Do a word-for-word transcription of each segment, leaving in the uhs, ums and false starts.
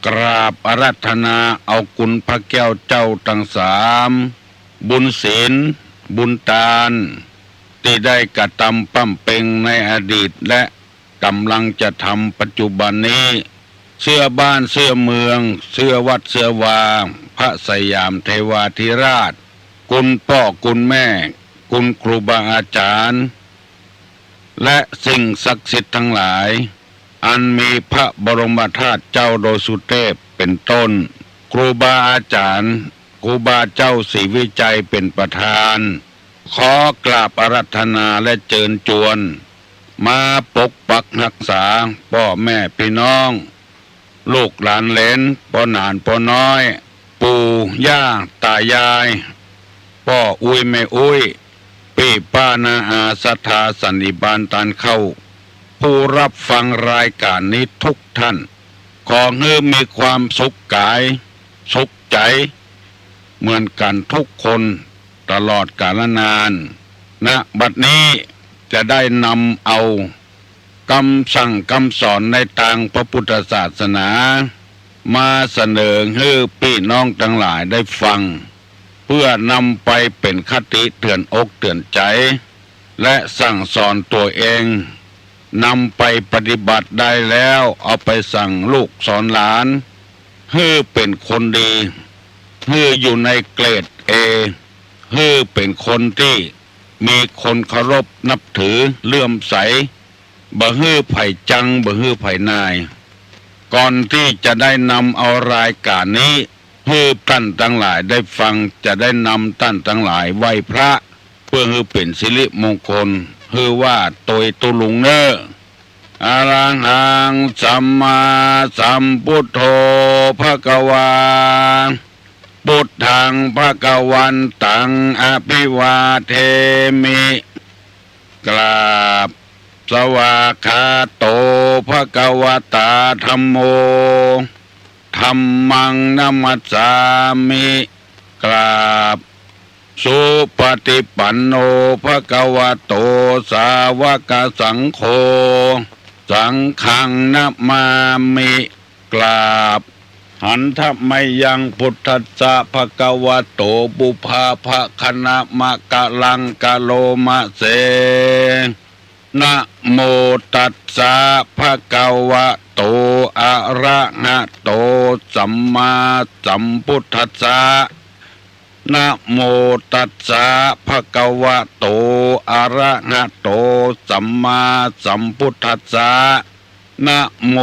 กราบอาราธนาเอาคุณพระแก้วเจ้าตังสาม บุญศีล บุญตาน ตี้ได้กระตำบำเพ็งในอดีตและก๋ำลังจะทำปัจจุบันนี้ เสื้อบ้านเสื้อเมือง เสื้อวัดเสื้อวา พระสยามเทวาธิราช คุณป้อคุณแม่ คุณครูบาอาจ๋ารย์ และสิ่งศักดิ์สิทธิ์ตังหลาย อันมีพระบรมธาตุเจ้าดอยสุเตพเป๋นต้น ครูบาอาจ๋ารย์ ครูบาเจ้าศรีวิชัยเป๋นประธาน ขอกราบอาราธนาและเจิญจวน มาปกปักฮักษาป้อแม่ปี้น้อง ลูกหลานเหลน ป้อหนานป้อน้อย ปู่ย่าต๋ายาย ป้ออุ๊ยแม่อุ๊ย ปี้ป้าน้าอาศรัทธาสันนิบาตตานเข้า ผู้ฮับฟังรายก๋านนี้ทุกท่าน ขอหื้อมีความสุขก๋าย สุขใจ๋ เหมือนกั๋นทุกคนตลอดกาลนาน ณ บัดนี้จะได้นำเอา กำสั่งกำสอนในตางพระพุทธศาสนา มาเสนอหื้อปี้น้องตังหลายได้ฟัง เปื้อนำไปเป๋นคติเตื๋อนอกเตื๋อนใจ๋ และสั่งสอนตั๋วเอง นำไปปฏิบัติได้แล้วเอาไปสั่งลูกสอนหลาน หื้อเป๋นคนดี หื้ออยู่ในเกรดเอ หื้อเป๋นคนตี้มีคนเคารพนับถือเลื่อมใส บ่หื้อใผจัง บ่หื้อใผนาย ก่อนตี้จะได้นำเอารายก๋านนี้ หื้อต้านตังหลายได้ฟัง จะได้นำต้านตังหลายไหว้พระ เปื้อหื้อเป๋นสิริมงคล หื้อว่าโตยตุลุงเน่อ อะระหัง สัมมาสัมพุทโธ ภะคะวา พุทธัง ภะคะวันตัง อะภิวาเทมิ กราบ สวากขาโต ภะคะวะตา ธัมโม ธัมมัง นะมัสสามิ กราบ สุปฏิปันโน ภะคะวะโต สาวกสังโฆ สังฆัง นะมามิ กราบ หันทะมะยัง พุทธัสสะ ภะคะวะโต ปุพพะภะคะนะมะกะลังกะโลมะเส นะโมตัสสะ ภะคะวะโต อะระหะโต สัมมาสัมพุทธัสสะ นะโมตัสสะ ภะคะวะโต อะระหะโต สัมมาสัมพุทธัสสะ นะโม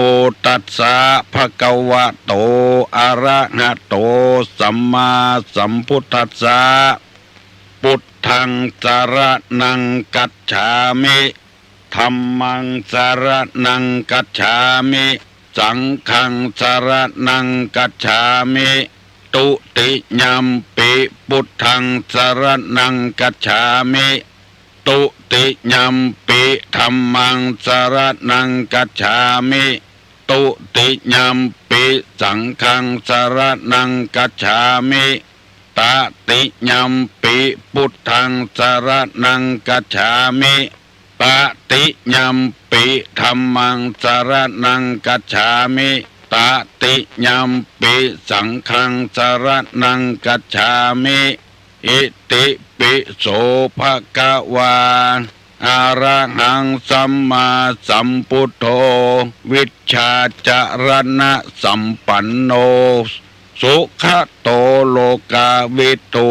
ตัสสะ ภะคะวะโต อะระหะโต สัมมาสัมพุทธัสสะ พุทธัง สะระณัง คัจฉามิ ธัมมัง สะระณัง คัจฉามิ สังฆัง สะระณัง คัจฉามิ ตุติยัมปิ พุทธัง สะระณัง คัจฉามิ ตุติยัมปิ ธัมมัง สะระณัง คัจฉามิ ตุติยัมปิ สังฆัง สะระณัง คัจฉามิ ตะติยัมปิ พุทธัง สะระณัง คัจฉามิ ตะติยัมปิ ธัมมัง สะระณัง คัจฉามิ ตะติยัมปิ สังฆัง สะระณัง คัจฉามิ อิติปิโส ภะคะวา อะระหัง สัมมาสัมพุทโธ วิชชาจะระณะสัมปันโน สุขะโต โลกาวิทู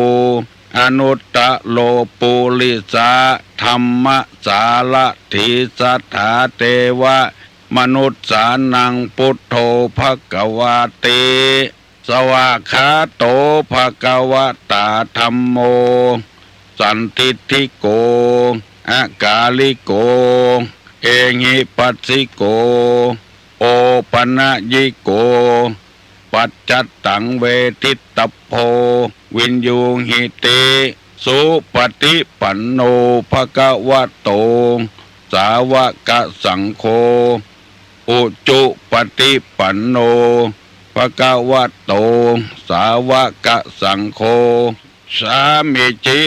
อนุตตะโร ปุริสะธัมมะสารถี สัทธาเตวะมนุสสานัง พุทโธ ภะคะวาติ สวากขาโต ภะคะวะตา ธัมโม สันทิฏฐิโก อะกาลิโก เอหิปัสสิโก โอปะนะยิโก ปัจจัตตัง เวทิตตะโพ วินยูหิติ สุปฏิปันโน ภะคะวะโต สาวะกะสังโฆ อุจุปฏิปันโน ภะคะวะโต สาวะกะสังโฆ สามีจิ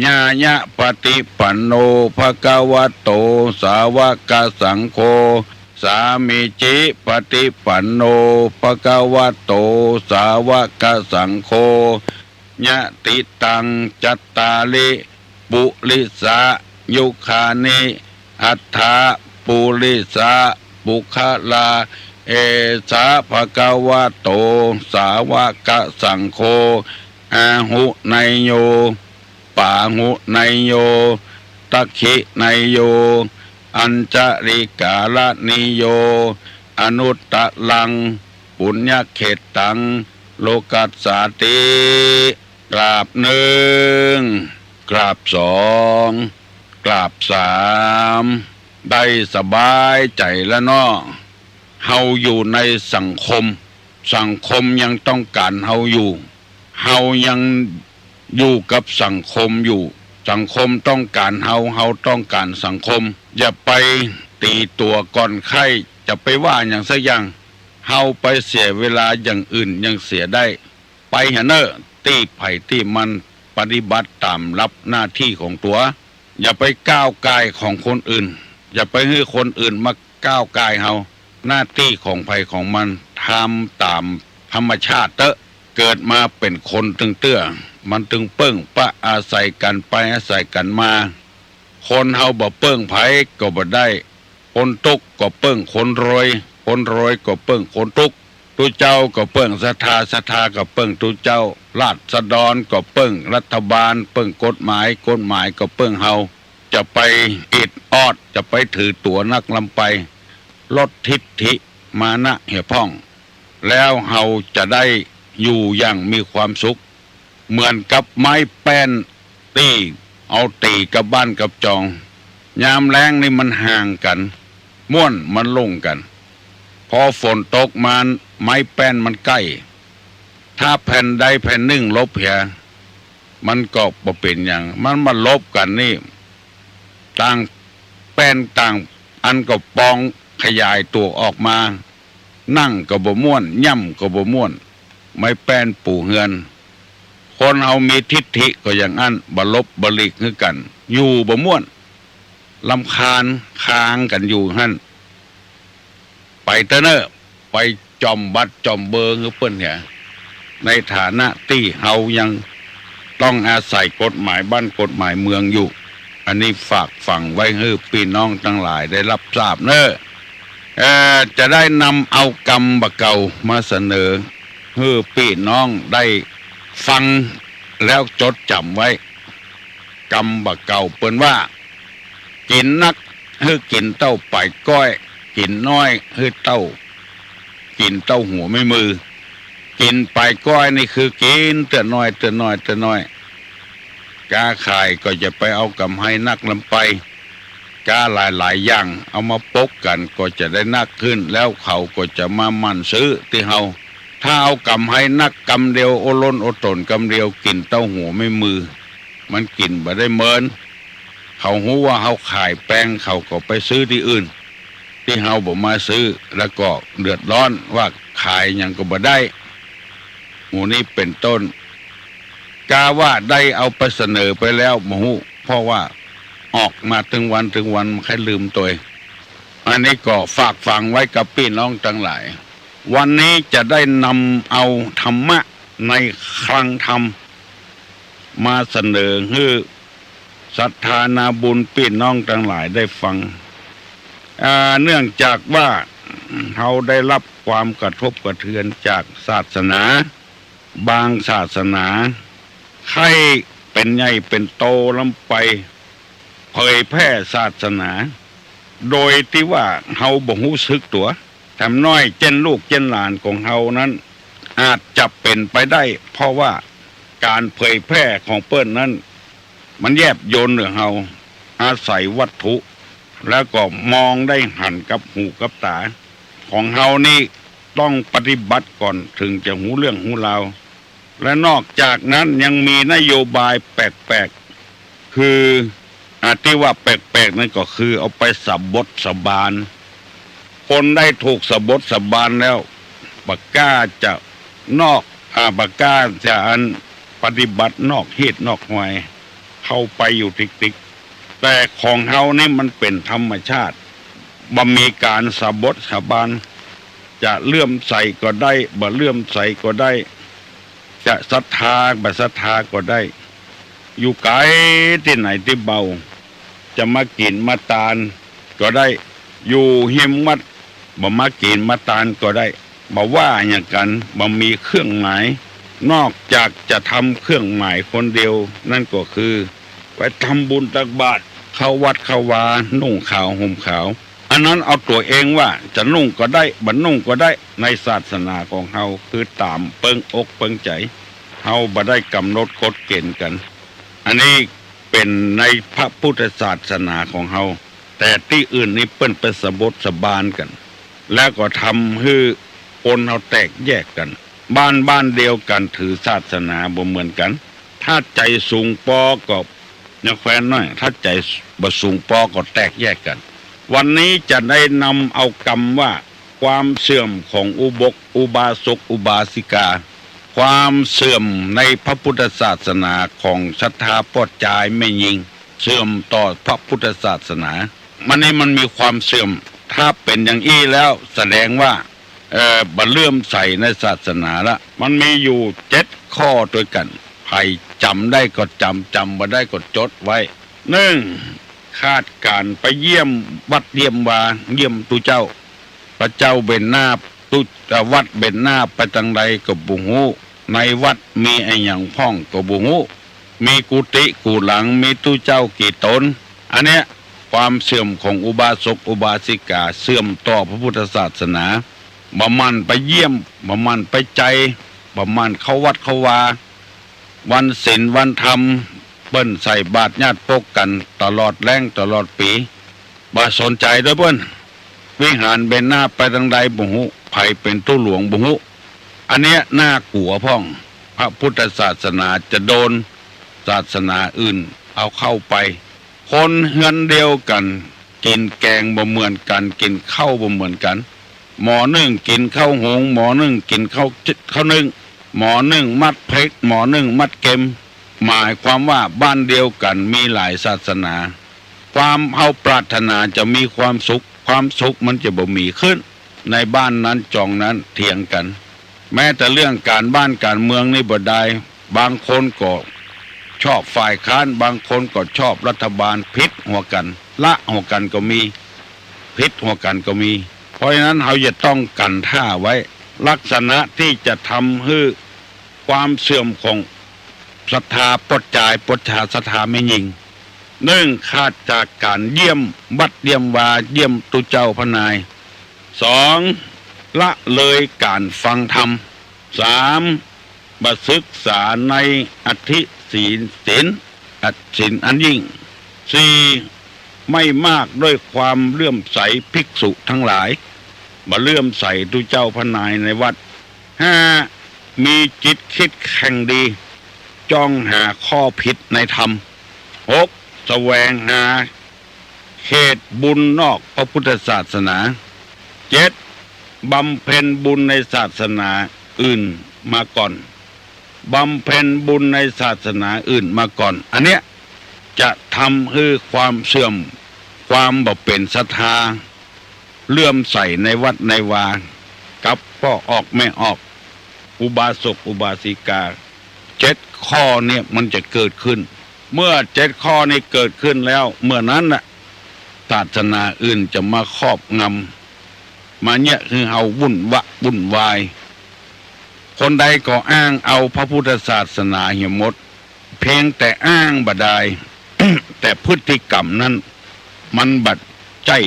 ญาญะปฏิปันโน ภะคะวะโต สาวะกะสังโฆ สามีจิปฏิปันโน ภะคะวะโต สาวกสังโฆ ยะถิตัง จัตตาริ ปุริสะยุคานิ อัตถะ ปุริสะปุคคลา เอสะ ภะคะวะโต สาวกสังโฆ อาหุเนยโย ปาหุเนยโย ตักขิเนยโย อัญชลิกาลนิโย อนุตตรัง ปุญญเขตตัง โลกัสสาติ กราบนึ่ง กราบสอง กราบสาม ได้สบายใจ๋แล้วเนาะ เฮาอยู่ในสังคม สังคมยังต้องก๋านเฮาอยู่ เฮายังอยู่กับสังคมอยู่ สังคมต้องก๋านเฮา เฮาต้องก๋านสังคม อย่าไปตี๋ตั๋วก่อนใค่ จะไปว่าหยังสักอย่าง เฮาไปเสียเวลาอย่างอื่นยังเสียได้ ไปหาเน่อ ตี้ใผตี้มันปฏิบัติต๋ามรับหน้าตี้ของตั๋ว อย่าไปก้าวก่ายของคนอื่น อย่าไปหื้อคนอื่นมาก้าวก่ายเฮา หน้าตี้ของใผของมัน ทำต๋ามธรรมชาติเต๊อะ เกิดมาเป๋นคนตึงเตื้อ มันตึงเปิ้งปะอาศัยกั๋นไปอาศัยกั๋นมา คนเฮาบ่เปิ้งใผก็บ่ได้ คนตุ๊กข์ก็เปิ้งคนรวย คนรวยก็เปิ้งคนตุ๊กข์ ตุ๊เจ้าก็เปิ้งศรัทธา ศรัทธาก็เปิ้งตุ๊เจ้า ราษฎรก็เปิ้งรัฐบาล เปิ้งกฎหมาย กฎหมายก็เปิ้งเฮา จะไปอิดออด จะไปถือตั๋วนักลำไป ลดทิฐิมานะเหียพ่อง แล้วเฮาจะได้อยู่อย่างมีความสุข เหมือนกับไม้แป้นตี้เอาตี๋กับบ้านกับจอง ยามแล้งนี่มันห่างกั๋น ม่วนมันลุ่งกั๋น พอฝนตกมาไม้แป้นมันใก้ ถ้าแผ่นใดแผ่นนึ่งหลบเหีย มันก็บ่เป๋นหยัง มันมาหลบกั๋นนี่ ต่างแป้นต่างอันก็ปองขยายตั๋วออกมา นั่งก็บ่ม่วน ย่ำก็บ่ม่วน ไม้แป้นปู๋เฮือน คนเฮามีทิฐิก็อย่างอั้น บ่หลบบ่หลีกหื้อกั๋น อยู่บ่ม่วน รำคาญ ค้างกั๋นอยู่หั้น ไปเต๊อะเน่อ ไปจ่อมบัตรจ่อมเบอร์หื้อเปิ้นเหีย ในฐานะตี้เฮายังต้องอาศัยกฎหมายบ้านกฎหมายเมืองอยู่ อันนี้ฝากฝังไว้หื้อปี้น้องตังหลายได้รับทราบเน่อ เอ่อ จะได้นำเอากำบ่าเก่ามาเสนอหื้อปี้น้องได้ฟังแล้วจดจ๋ำไว้ กำบ่าเก่าเปิ้นว่า กิ๋นนักหื้อกิ๋นเต้าป๋ายก้อย กิ๋นน้อยหื้อเต้า กิ๋นเต้าหัวแม่มือ กิ๋นป๋ายก้อยนี่คือกิ๋นเตื้อน้อย เตื้อน้อย เตื้อน้อย ก๊าขายก็จะไปเอาก๋ำไรนักลำไป ก๊าหลายๆ อย่างเอามาปกกั๋นก็จะได้นักขึ้น แล้วเขาก็จะมาหมั่นซื้อตี้เฮา ถ้าเอาก๋ำไรนักกำเดียว โอล้นโอต๋นกำเดียว กิ๋นเต้าหัวแม่มือ มันกิ๋นบ่ได้เมิน เขาฮู้ว่าเฮาขายแปง เขาก็ไปซื้อตี้อื่น ตี้เฮาบ่มาซื้อ แล้วก็เดือดร้อนว่าขายหยังก็บ่ได้ หมู่นี้เป๋นต้น กาว่าได้เอาไปเสนอไปแล้วบ่ฮู้ เพราะว่าออกมาตึงวันตึงวันมันใค่ลืมตวย อันนี้ก็ฝากฝังไว้กับปี้น้องตังหลาย วันนี้จะได้นำเอาธรรมะในคลังธรรม มาเสนอหื้อศรัทธานาบุญปี้น้องตังหลายได้ฟัง อ่า เนื่องจากว่าเฮาได้รับความกระทบกระเทือนจากศาสนา บางศาสนา ใค่เป๋นใหญ่เป๋นโตลำไป เผยแพร่ศาสนา โดยตี้ว่าเฮาบ่ฮู้สึกตั๋ว แถมน้อยเจ้นลูกเจ้นหลานของเฮานั้น อาจจะเป๋นไปได้ เพราะว่าก๋านเผยแพร่ของเปิ้นนั้น มันแยบยลเหนือเฮา อาศัยวัตถุ แล้วก็มองได้หันกับหูกับต๋า ของเฮานี่ต้องปฏิบัติก่อนเถิงจะฮู้เรื่องฮู้ราว และนอกจากนั้นยังมีนโยบายแปลกๆ คือ อ่า ตี้ว่าแปลกๆ นั้นก็คือเอาไปสาบดสาบาน คนได้ถูกสาบดสาบานแล้ว บ่กล้าจะนอก อ่า บ่กล้าจะอันปฏิบัตินอกฮีตนอกฮอย เข้าไปอยู่ติ๊กๆ แต่ของเฮานี่มันเป๋นธรรมชาติ บ่มีก๋านสาบดสาบาน จะเลื่อมใสก็ได้ บ่เลื่อมใสก็ได้ จะศรัทธา บ่ศรัทธาก็ได้ อยู่ไก๋ตี้ไหนตี้เบา จะมากิ๋นมาตานก็ได้ อยู่ฮิมวัด บ่มากิ๋นมาตานก็ได้ บ่ว่าหยังกั๋น บ่มีเครื่องหมาย นอกจากจะทำเครื่องหมายคนเดียว นั้นก็คือ ไปทำบุญตักบาตร เข้าวัดเข้าวา นุ่งขาวห่มขาว อันนั้นเอาตั๋วเองว่าจะนุ่งก็ได้ บ่นุ่งก็ได้ ในศาสนาของเฮาคือต๋ามเปิ้งอกเปิ้งใจ๋ เฮาบ่ได้ก๋ำหนดกฎเกณฑ์กั๋น อันนี้เป๋นในพระพุทธศาสนาของเฮา แต่ตี้อื่นนี่เปิ้นไปสาบดสาบานกั๋น แล้วก็ทำหื้อคนเฮาแตกแยกกั๋น บ้านบ้านเดียวกั๋นถือศาสนาบ่เหมือนกั๋น ถ้าใจ๋สูงปอก็ยังแควนน้อย ถ้าใจ๋บ่สูงปอก็แตกแยกกั๋น วันนี้จะได้นำเอากำว่า ความเสื่อมของอุบก อุบาสกอุบาสิกา ความเสื่อมในพระพุทธศาสนาของศรัทธาป้อจายแม่ญิง เสื่อมต่อพระพุทธศาสนา มันนี่มันมีความเสื่อม ถ้าเป๋นอย่างอี้แล้วแสดงว่า เอ่อ บ่เลื่อมใสในศาสนาละ มันมีอยู่เจ็ดข้อตวยกั๋น ใผจ๋ำได้ก็จ๋ำ จ๋ำบ่ได้ก็จดไว้ นึ่ง ขาดก๋านไปเยี่ยมวัดเยี่ยมวา เยี่ยมตุ๊เจ้า พระเจ้าเบญหน้า ตุ๊ เอ่อ วัดเบญหน้าไปตางใดก็บ่ฮู้ ในวัดมีอะหยังพ่องก็บ่ฮู้ มีกุฏิกู้หลัง มีตุ๊เจ้ากี่ต๋น อันเนี้ยความเสื่อมของอุบาสกอุบาสิกา เสื่อมต่อพระพุทธศาสนา บ่หมั่นไปเยี่ยม บ่หมั่นไปใจ๋ บ่หมั่นเข้าวัดเข้าวา วันศีลวันธรรม เปิ้นใส่บาตรญาติปกกั๋นตลอดแล้งตลอดปี๋ บ่สนใจ๋ตวยเปิ้น วิหารเบญหน้าไปตางใดบ่ฮู้ ใผเป๋นตุ๊หลวงบ่ฮู้ อันเนี้ยน่ากลัวพ่อง พระพุทธศาสนาจะโดนศาสนาอื่นเอาเข้าไป คนเฮือนเดียวกั๋น กิ๋นแก๋งบ่เหมือนกั๋น กิ๋นข้าวบ่เหมือนกั๋น หมอนึ่งกิ๋นข้าวหุง หมอนึ่งกิ๋นข้าว ข้าวนึ่ง หมอนึ่งมัดเผ็ก หมอนึ่งมัดเก็ม หมายความว่าบ้านเดียวกั๋นมีหลายศาสนา ความเฮาปรารถนาจะมีความสุข ความสุขมันจะบ่มีขึ้น ในบ้านนั้นจ่องนั้นเถียงกั๋น แม้แต่เรื่องก๋านบ้านก๋านเมืองนี่บ่ดาย บางคนก็ชอบฝ่ายค้าน บางคนก็ชอบรัฐบาล ผิดหัวกั๋น ละหัวกั๋นก็มี ผิดหัวกั๋นก็มี เพราะฉะนั้นเฮาจะต้องกั๋นถ้าไว้ ลักษณะตี้จะทำหื้อความเสื่อมของศรัทธาป้อจาย ป้อจายศรัทธาแม่ญิง นึ่ง ขาดจากก๋านเยี่ยมวัดเยี่ยมวา เยี่ยมตุ๊เจ้าพระนาย สอง ละเลยก๋านฟังธรรม สาม บ่ศึกษาในอธิศีล ศีล อัน ศีลอันยิ่ง สี่ ไม่มากด้วยความเลื่อมใสภิกษุทั้งหลาย บ่เลื่อมใสตุ๊เจ้าพระนายในวัด ห้า มีจิตคิดแข่งดี จ้องหาข้อผิดในธรรม หก แสวงหา เหตุบุญนอกพระพุทธศาสนา เจ็ด บำเพ็ญบุญในศาสนาอื่นมาก่อน บำเพ็ญบุญในศาสนาอื่นมาก่อน อันเนี้ยจะทำหื้อความเสื่อม ความบ่เป๋นศรัทธา เลื่อมใสในวัดในวา กับป้อออกแม่ออก อุบาสกอุบาสิกา เจ็ดข้อเนี่ยมันจะเกิดขึ้น เมื่อเจ็ดข้อนี้เกิดขึ้นแล้ว เมื่อนั้นน่ะ ศาสนาอื่นจะมาครอบงำ มาเยียะหื้อเฮาวุ่นวะวุ่นวาย คนใดก็อ้างเอาพระพุทธศาสนาเหียหมด เพียงแต่อ้างบ่ดาย แต่พฤติกรรมนั้นมันบ่ใจ้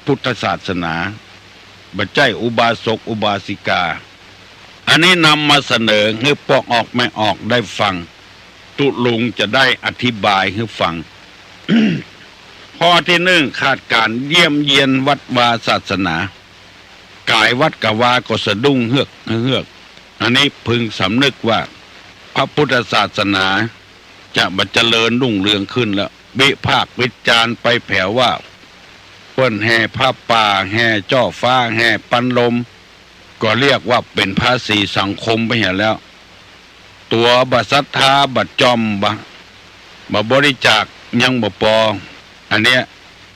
พุทธศาสนา บ่ใจ้อุบาสกอุบาสิกา อันนี้นำมาเสนอหื้อป้อออกแม่ออกได้ฟัง ตุ๊ลุงจะได้อธิบายหื้อฟัง ข้อตี้นึ่ง ขาดก๋านเยี่ยมเยียนวัดวาศาสนา ก๋ายวัดก๋ายวาก็สะดุ้งเฮือกเฮือก อันนี้พึงสำนึกว่าพระพุทธศาสนาจะบ่เจริญรุ่งเรืองขึ้นแล้ว วิพากษ์วิจารณ์ไปแผวว่า เปิ้นแห่ผ้าป่า แห่จ้อฟ้า แห่ปันลม ก็เรียกว่าเป๋นภาษีสังคมไปเหียแล้ว ตั๋วบ่ศรัทธา บ่จ่อม บ่ บ่บริจาค ยังบ่ปอ อันเนี้ย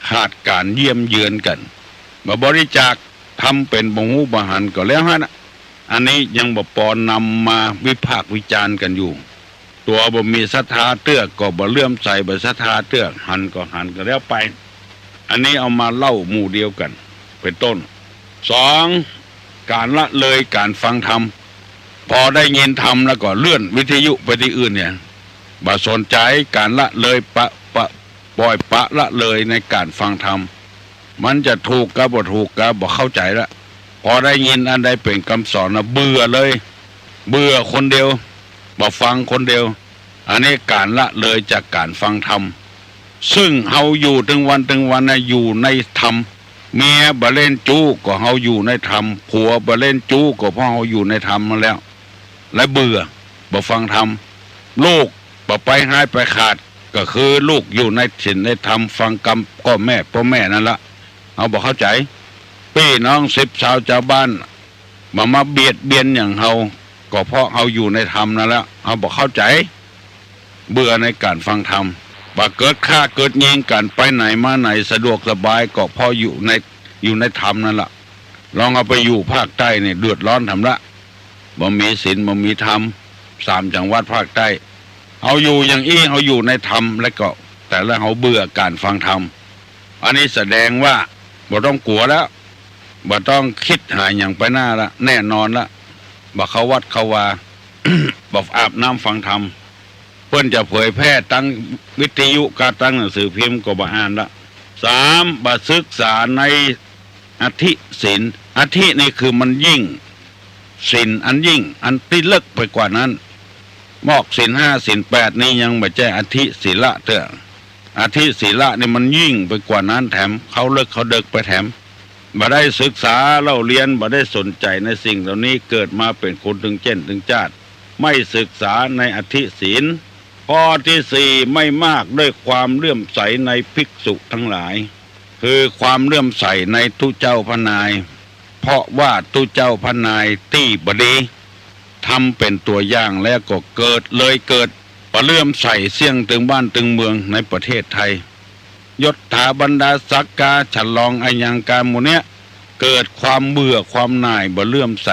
ขาดก๋านเยี่ยมเยือนกั๋น บ่บริจาค ทำเป๋นบ่ฮู้บ่หันก็แล้วหั้นน่ะ อันนี้ยังบ่ปอนำมาวิพากษ์วิจารณ์กั๋นอยู่ ตั๋วบ่มีศรัทธาเตื้อก็บ่เลื่อมใส บ่ศรัทธาเตื้อ หันก็หันก็แล้วไป อันนี้เอามาเล่าหมู่เดียวกั๋น เป๋นต้น สอง ก๋านละเลยก๋านฟังธรรม ปอได้ยินธรรมแล้วก็เลื่อนวิทยุไปตี้อื่นเนี่ย บ่สนใจ๋ ก๋านละเลยปะ ปะ ป่อยปละเลยในก๋านฟังธรรม มันจะถูกกาบ่ถูกกาบ่เข้าใจ๋ละ ปอได้ยินอันใดเป๋นกำสอนนะ เบื่อเลย เบื่อคนเดียว บ่ฟังคนเดียว อันนี้ก๋านละเลยจากก๋านฟังธรรม ซึ่งเฮาอยู่ตึงวันตึงวันนะ อยู่ในธรรม เมียบ่เล่นจู๊ก็เฮาอยู่ในธรรม ผัวบ่เล่นจู๊ก็เพราะเฮาอยู่ในธรรมนั่นแหละ และเบื่อ บ่ฟังธรรม ลูกบ่ไปฮ้ายไปขาด ก็คือลูกอยู่ในศีลในธรรม ฟังกำก้อแม่ป้อแม่นั่นละ เฮาบ่เข้าใจ๋ ปี้น้องสิบซาวจาวบ้าน บ่มาเบียดเบียนหยังเฮา ก็เพราะเฮาอยู่ในธรรมนั่นละ เฮาบ่เข้าใจ๋ เบื่อในก๋านฟังธรรม บ่เกิดฆ่าเกิดยิงกั๋น ไปไหนมาไหนสะดวกสบาย ก็เพราะอยู่ใน อยู่ในธรรมนั่นละ ลองเอาไปอยู่ภาคใต้นี่เดือดร้อนแถมละ บ่มีศีลบ่มีธรรม สามจังหวัดภาคใต้ เฮาอยู่อย่างอี้ เฮาอยู่ในธรรม แล้วก็ แต่ละเฮาเบื่อก๋านฟังธรรม อันนี้แสดงว่าบ่ต้องกั๋วแล้ว บ่ต้องกึ๊ดหาหยังไปหน้าละ แน่นอนละ บ่เข้าวัดเข้าวา บ่อาบน้ำฟังธรรม เปิ้นจะเผยแพร่ตังวิทยุกาตังหนังสือพิมพ์ก็บ่อ่านละ สาม บ่ศึกษาในอธิศีล อธินี่คือมันยิ่ง ศีลอันยิ่ง อันตี้เลิกไปกว่านั้น มอกศีลห้าศีลแปดนี่ยังบ่ใจ้อธิศีละเตื้อ อธิศีละนี่มันยิ่งไปกว่านั้นแถม เข้าเลิกเข้าเดิกไปแถม บ่ได้ศึกษาเล่าเรียน บ่ได้สนใจ๋ในสิ่งเหล่านี้ เกิดมาเป๋นคนตึงเจ้นตึงจ้าด ไม่ศึกษาในอธิศีล ข้อตี้สี่ ไม่มากด้วยความเลื่อมใสในภิกษุทั้งหลาย คือความเลื่อมใสในตุ๊เจ้าพระนาย เพราะว่าตุ๊เจ้าพระนายตี้บ่ดี ทำเป๋นตั๋วอย่างแล้วก็เกิดเลยเกิด บ่เลื่อมใสเสี้ยงตึงบ้านตึงเมืองในประเทศไทย ยศถาบรรดาศักดิ์กา ฉลองอะหยังกาหมู่เนี้ย เกิดความเบื่อความหน่าย บ่เลื่อมใส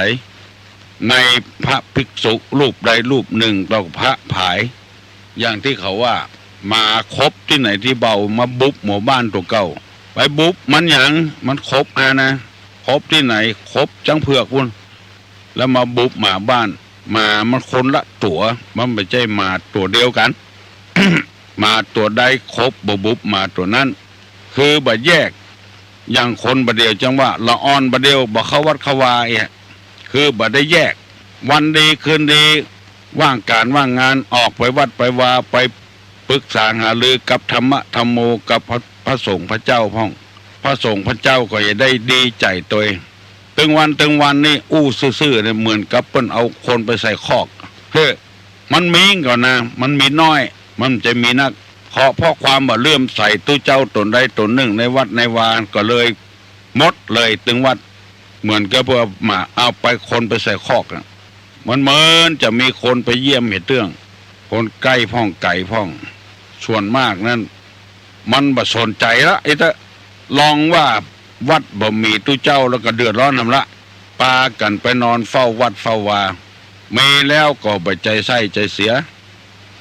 ในพระภิกษุรูปใดรูปนึ่ง ต่อพระผาย อย่างตี้เขาว่า หมาคบตี้ไหนตี้เบ้า มาบุบหมู่บ้านตั๋วเก่า ไปบุบมันหยัง มันคบอานะ คบตี้ไหน คบจ๊างเผือกปู้น แล้วมาบุบหมาบ้าน หมามันคนละตั๋ว มันบ่ใจ้หมาตั๋วเดียวกั๋น หมาตั๋วใดคบบ่บุบหมาตั๋วนั้น คือบ่แยก อย่างคนบ่าเดี่ยวจังว่า ละอ่อนบ่าเดี่ยว บ่เข้าวัดเข้าวาเอะ คือบ่ได้แยก วันดีคืนดี ว่างก๋านว่างงาน ออกไปวัดไปวา ไปปรึกษาหารือกับธรรมะธัมโม กับพระ พระสงฆ์พระเจ้าพ่อง พระสงฆ์พระเจ้าก็จะได้ดีใจ๋ตวย ตึงวันตึงวันนี่อู้ซื่อๆ เนี่ย เหมือนกับเปิ้นเอาคนไปใส่คอก เฮ้อ มันมีก่อนนะ มันมีน้อย มันบ่ใจ้มีนัก เพราะ เพราะความบ่เลื่อมใสตุ๊เจ้าต๋นใดต๋นนึ่งในวัดในวา ก็เลยหมดเลยตึงวัด เหมือนกับว่าหมาเอาไป คนไปใส่คอกอะ มันเหมือนจะมีคนไปเยี่ยมเหียเตื้อง คนใก้พ่องไก๋พ่อง ส่วนมากนั้น มันบ่สนใจ๋ละ ไอ้เต๊อะ ลองว่าวัดบ่มีตุ๊เจ้าแล้วก็เดือดร้อนนำละ ปากั๋นไปนอนเฝ้าวัดเฝ้าวา มีแล้วก็บ่ใจ้ใส้ใจ้เสีย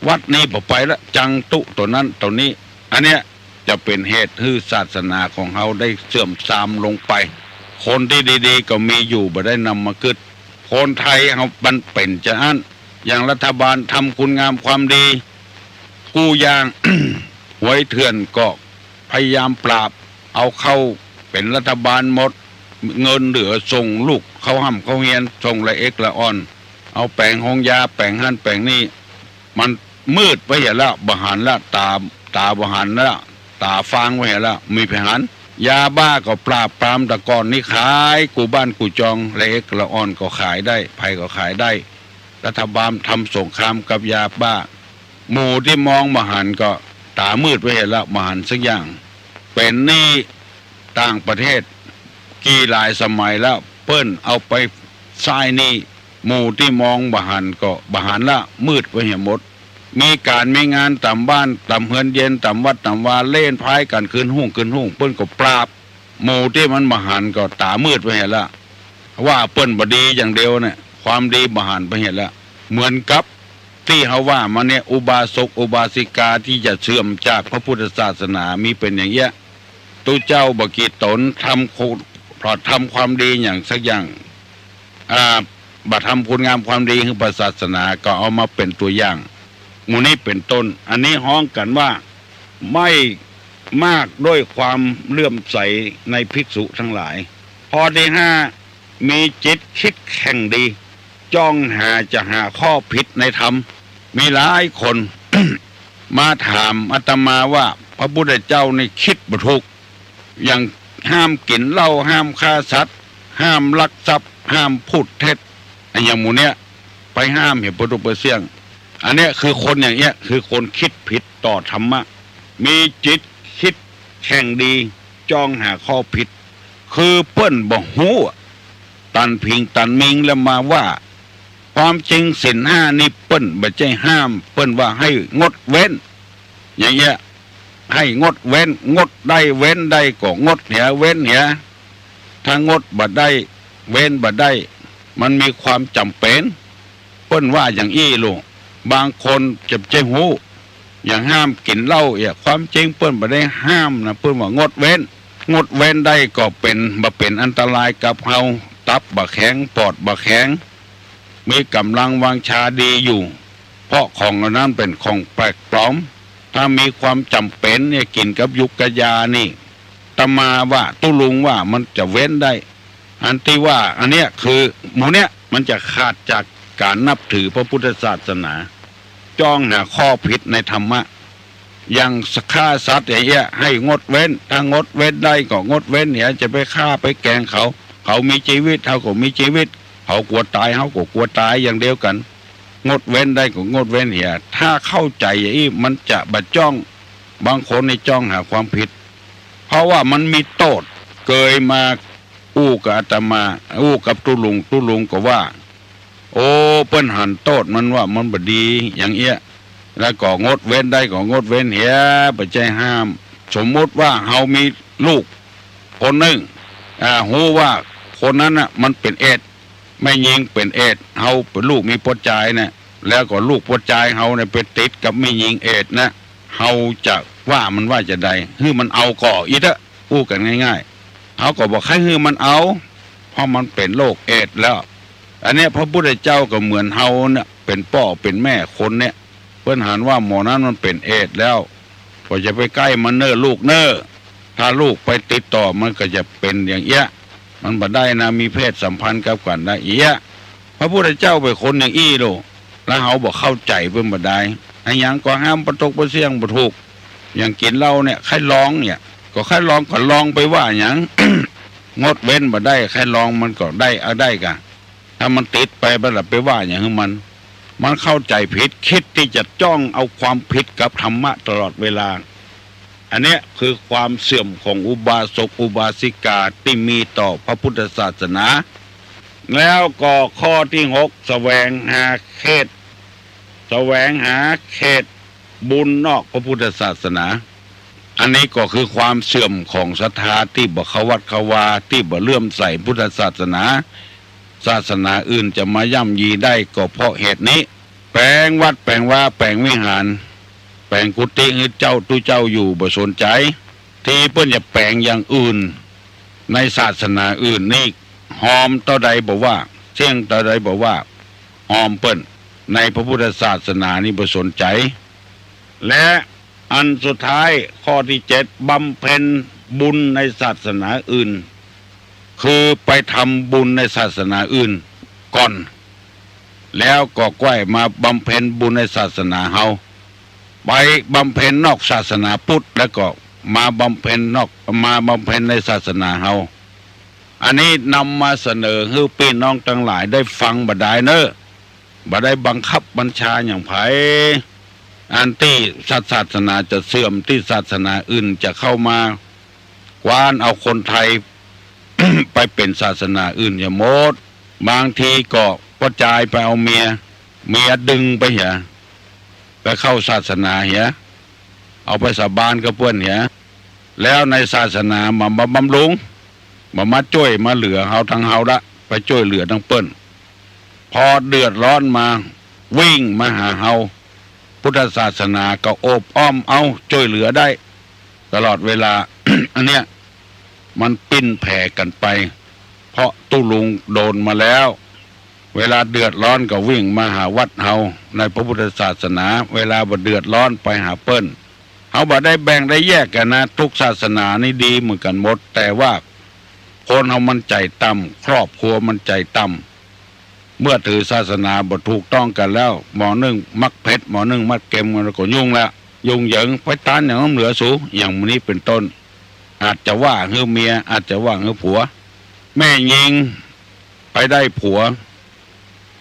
วัดนี้บ่ไปละ จังตุ๊ตั๋วนั้นตั๋วนี้ อันเนี้ยจะเป๋นเหตุหื้อศาสนาของเฮาได้เสื่อมทรามลงไป คนตี้ดีๆ ก็มีอยู่ บ่ได้นำมากึ๊ด คนไทยเฮามันเป๋นจาอั้น อย่างรัฐบาลทำคุณงามความดี กู้อย่าง หวยเถื่อนก็พยายามปราบ เอาเข้าเป๋นรัฐบาลหมด เงินเหลือส่งลูกเข้าฮ่ำเข้าเฮียน ส่งละเอ็กละอ่อน เอาแป๋งโฮงยา แป๋งหั้นแป๋งนี่ มันมืดไปเหียแล้ว บ่หันละ ต๋า ต๋าบ่หันละ ต๋าฟางไปเหียแล้ว มีไผหัน ยาบ้าก็ปราบปราม แต่ก่อนนี้ขายกู้บ้านกู้จอง ละเอ็กละอ่อนก็ขายได้ ใผก็ขายได้ รัฐบาลทำสงครามกับยาบ้า หมู่ตี้มองบ่หันก็ต๋ามืดไปเหียแล้ว บ่หันสักอย่าง เป๋นหนี้ต่างประเทศ กี่หลายสมัยแล้ว เปิ้นเอาไปใจ๊หนี้ หมู่ตี้มองบ่หันก็บ่หันละ มืดไปเหียหมด มีก๋านมีงานต๋ามบ้านต๋ามเฮือนเย็น ต๋ามวัดต๋ามวา เล่นไพ่กั๋นคืนฮุ่งคืนฮุ่ง เปิ้นก็ปราบ หมู่ตี้มันบ่หันก็ต๋ามืดไปเหียละ ว่าเปิ้นบ่ดีอย่างเดียวเนี่ย ความดีบ่หันไปเหียละ เหมือนกับตี้เฮาว่ามาเนี่ย อุบาสกอุบาสิกาตี้จะเสื่อมจากพระพุทธศาสนามีเป๋นอย่างเอี้ย ตุ๊เจ้าบ่กี่ต๋น ทำคุณ ทำความดีอย่างสักอย่าง อ่า บ่ทำคุณงามความดีหื้อพระศาสนา ก็เอามาเป๋นตั๋วอย่าง หมู่นี้เป๋นต้น อันนี้ฮ้องกั๋นว่า ไม่มากด้วยความเลื่อมใสในภิกษุทั้งหลาย ข้อตี้ห้า มีจิตคิดแข่งดี จ้องหาจะหาข้อผิดในธรรม มีหลายคน มาถามอาตมาว่า พระพุทธเจ้านี่คิดบ่ถูก อย่างห้ามกิ๋นเหล้า ห้ามฆ่าสัตว์ ห้ามลักทรัพย์ ห้ามพูดเท็จ อะอย่างหมู่เนี้ย ไปห้ามเหียปะตุ๊กปะเสี้ยง อันเนี้ยคือคนอย่างเอี้ย คือคนคิดผิดต่อธรรมะ มีจิตคิดแข่งดี จ้องหาข้อผิด คือเปิ้นบ่ฮู้อะ ตันผิงตันมิงแล้วมาว่า ความจริงศีลห้านี่เปิ้นบ่ใจ้ห้าม เปิ้นว่าให้งดเว้น อย่างเอี้ย ให้งดเว้น งดได้เว้นได้ก็งดเหีย เว้นเหีย ถ้างดบ่ได้ เว้นบ่ได้ มันมีความจ๋ำเป๋น เปิ้นว่าอย่างอี้ลูก บางคนจะบ่ใจ้ฮู้ อย่างห้ามกิ๋นเหล้าเอี้ย ความจริงเปิ้นบ่ได้ห้ามนะ เปิ้นว่างดเว้น งดเว้นได้ก็เป๋น บ่เป๋นอันตรายกับเฮา ตับบ่แข็ง ปอดบ่แข็ง มีก๋ำลังวังชาดีอยู่ เพราะของเหล่านั้นเป๋นของแปลกปลอม ถ้ามีความจ๋ำเป๋นเนี่ย กิ๋นกับยูกกับยานี่ อาตมาว่า ตุ๊ลุงว่ามันจะเว้นได้ อันตี้ว่าอันเนี้ยคือหมู่เนี้ยมันจะขาดจากก๋านนับถือพระพุทธศาสนา จ้องหาข้อผิดในธรรมะ อย่างฆ่าสัตว์อย่างเอี้ย ให้งดเว้น ถ้างดเว้นได้ก็งดเว้นเหีย จะไปฆ่าไปแก๋งเขา เขามีจีวิต เฮาก็มีจีวิต เขากั๋วต๋าย เฮาก็กั๋วต๋ายอย่างเดียวกั๋น งดเว้นได้ก็งดเว้นเหีย ถ้าเข้าใจ๋อย่างอี้ มันจะบ่จ้อง บางคนนี่จ้องหาความผิด เพราะว่ามันมีโต้ษ เกยมาอู้กับอาตมา อู้กับตุ๊ลุง ตุ๊ลุงก็ว่า โอ้ เปิ้นหันโต้ษมันว่ามันบ่ดีอย่างเอี้ย แล้วก็งดเว้นได้ก็งดเว้นเหีย บ่ใจ้ห้าม สมมุติว่าเฮามีลูกคนนึ่ง อ่า ฮู้ว่าคนนั้นน่ะมันเป๋นเอดส์ แม่ญิงเป๋นเอดส์ เฮาเป๋นลูกมีปัวจายเนี่ย แล้วก็ลูกปัวจายเฮาเนี่ยไปติดกับแม่ญิงเอดส์นะ เฮาจะว่ามันว่าจาใด หื้อมันเอาก่ออี้เต๊อะ อู้กั๋นง่ายๆ เฮาก็บ่ใค่หื้อมันเอา เพราะมันเป๋นโรคเอดส์แล้ว อันเนี้ยพระพุทธเจ้าก็เหมือนเฮาเนี่ย เป๋นป้อเป๋นแม่คนเนี่ย เปิ้นหันว่าหมอนั้นมันเป๋นเอดส์แล้ว ก็อย่าไปใก้มันเน่อลูกเน่อ ถ้าลูกไปติดต่อมันก็จะเป๋นอย่างเอี้ย มันบ่ได้นะ มีเพศสัมพันธ์กับกั๋นได้เอี้ย พระพุทธเจ้าเป๋นคนอย่างอี้ลูก แล้วเฮาบ่เข้าใจ๋เปิ้นบ่ดาย อะหยังก็ห้ามปะตุ๊กปะเสี้ยงบ่ถูก อย่างกิ๋นเหล้าเนี่ย ใค่ลองเนี่ย ก็ใค่ลอง ก็ลองไปว่าหยัง งดเว้นบ่ได้ ใค่ลองมันก็ได้ เอาได้ก่ะ ถ้ามันติดไป บ่ละไปว่าหยังหื้อมัน มันเข้าใจ๋ผิด คิดตี้จะจ้องเอาความผิดกับธรรมะตลอดเวลา อันเนี้ยคือความเสื่อมของอุบาสกอุบาสิกาตี้มีต่อพระพุทธศาสนา แล้วก็ข้อตี้หก แสวงหาเขต แสวงหาเขตบุญนอกพระพุทธศาสนา อันนี้ก็คือความเสื่อมของศรัทธาตี้บ่เข้าวัดเข้าวา ตี้บ่เลื่อมใสพุทธศาสนา ศาสนาอื่นจะมาย่ำยีได้ก็เพราะเหตุนี้ แป๋งวัดแป๋งวา แป๋งวิหาร แป๋งกุฏิหื้อเจ้า ตุ๊เจ้าอยู่บ่สนใจ๋ ตี้เปิ้นจะแป๋งอย่างอื่น ในศาสนาอื่นนี่ ฮอมเต้าใดบ่ว่า เสี้ยงเต้าใดบ่ว่า ฮอมเปิ้น ในพระพุทธศาสนานี่บ่สนใจ๋ และอันสุดท้ายข้อตี้เจ็ด บำเพ็ญบุญในศาสนาอื่น คือไปทำบุญในศาสนาอื่นก่อน แล้วก็ก้อยมาบำเพ็ญบุญในศาสนาเฮา ไปบำเพ็ญนอกศาสนาพุทธ แล้วก็มาบำเพ็ญนอก มาบำเพ็ญในศาสนาเฮา อันนี้นำมาเสนอหื้อปี้น้องตังหลายได้ฟังบ่ดายเน่อ บ่ได้บังคับบัญชาหยังใผ อันตี้ศาส ศาสนาจะเสื่อม ตี้ศาสนาอื่นจะเข้ามา กว้านเอาคนไทย ไปเป๋นศาสนาอื่นอย่าหมด บางทีก็ป้อจายไปเอาเมีย เมียดึงไปเหีย ไปเข้าศาสนาเหีย เอาไปสาบานกับเปิ้นเหีย แล้วในศาสนามาบำ บำรุง บ่มาจ้วยมาเหลือเฮาตังเฮาละ ไปจ้วยเหลือตังเปิ้น พอเดือดร้อนมาวิ่งมาหาเฮา พุทธศาสนาก็โอบอ้อมเอาจ้วยเหลือได้ตลอดเวลา อันเนี้ยมันปิ้นแผ่กั๋นไป เพราะตุ๊ลุงโดนมาแล้ว เวลาเดือดร้อนก็วิ่งมาหาวัดเฮาในพระพุทธศาสนา เวลาบ่เดือดร้อนไปหาเปิ้น เฮาบ่ได้แบ่งได้แยกกั๋นนะ ทุกศาสนานี่ดีเหมือนกั๋นหมด แต่ว่าคนเฮามันใจ๋ต่ำ ครอบครัวมันใจ๋ต่ำ เมื่อถือศาสนาบ่ถูกต้องกั๋นแล้ว หมอนึ่งมักเผ็ด หมอนึ่งมักเค็ม มันก็ยุ่งละ ยุ่งเหยิง ไปตานหยังน้ำเหลือสู อย่างมื้อนี้เป๋นต้น อาจจะว่าหื้อเมีย อาจจะว่าหื้อผัว แม่ญิงไปได้ผัว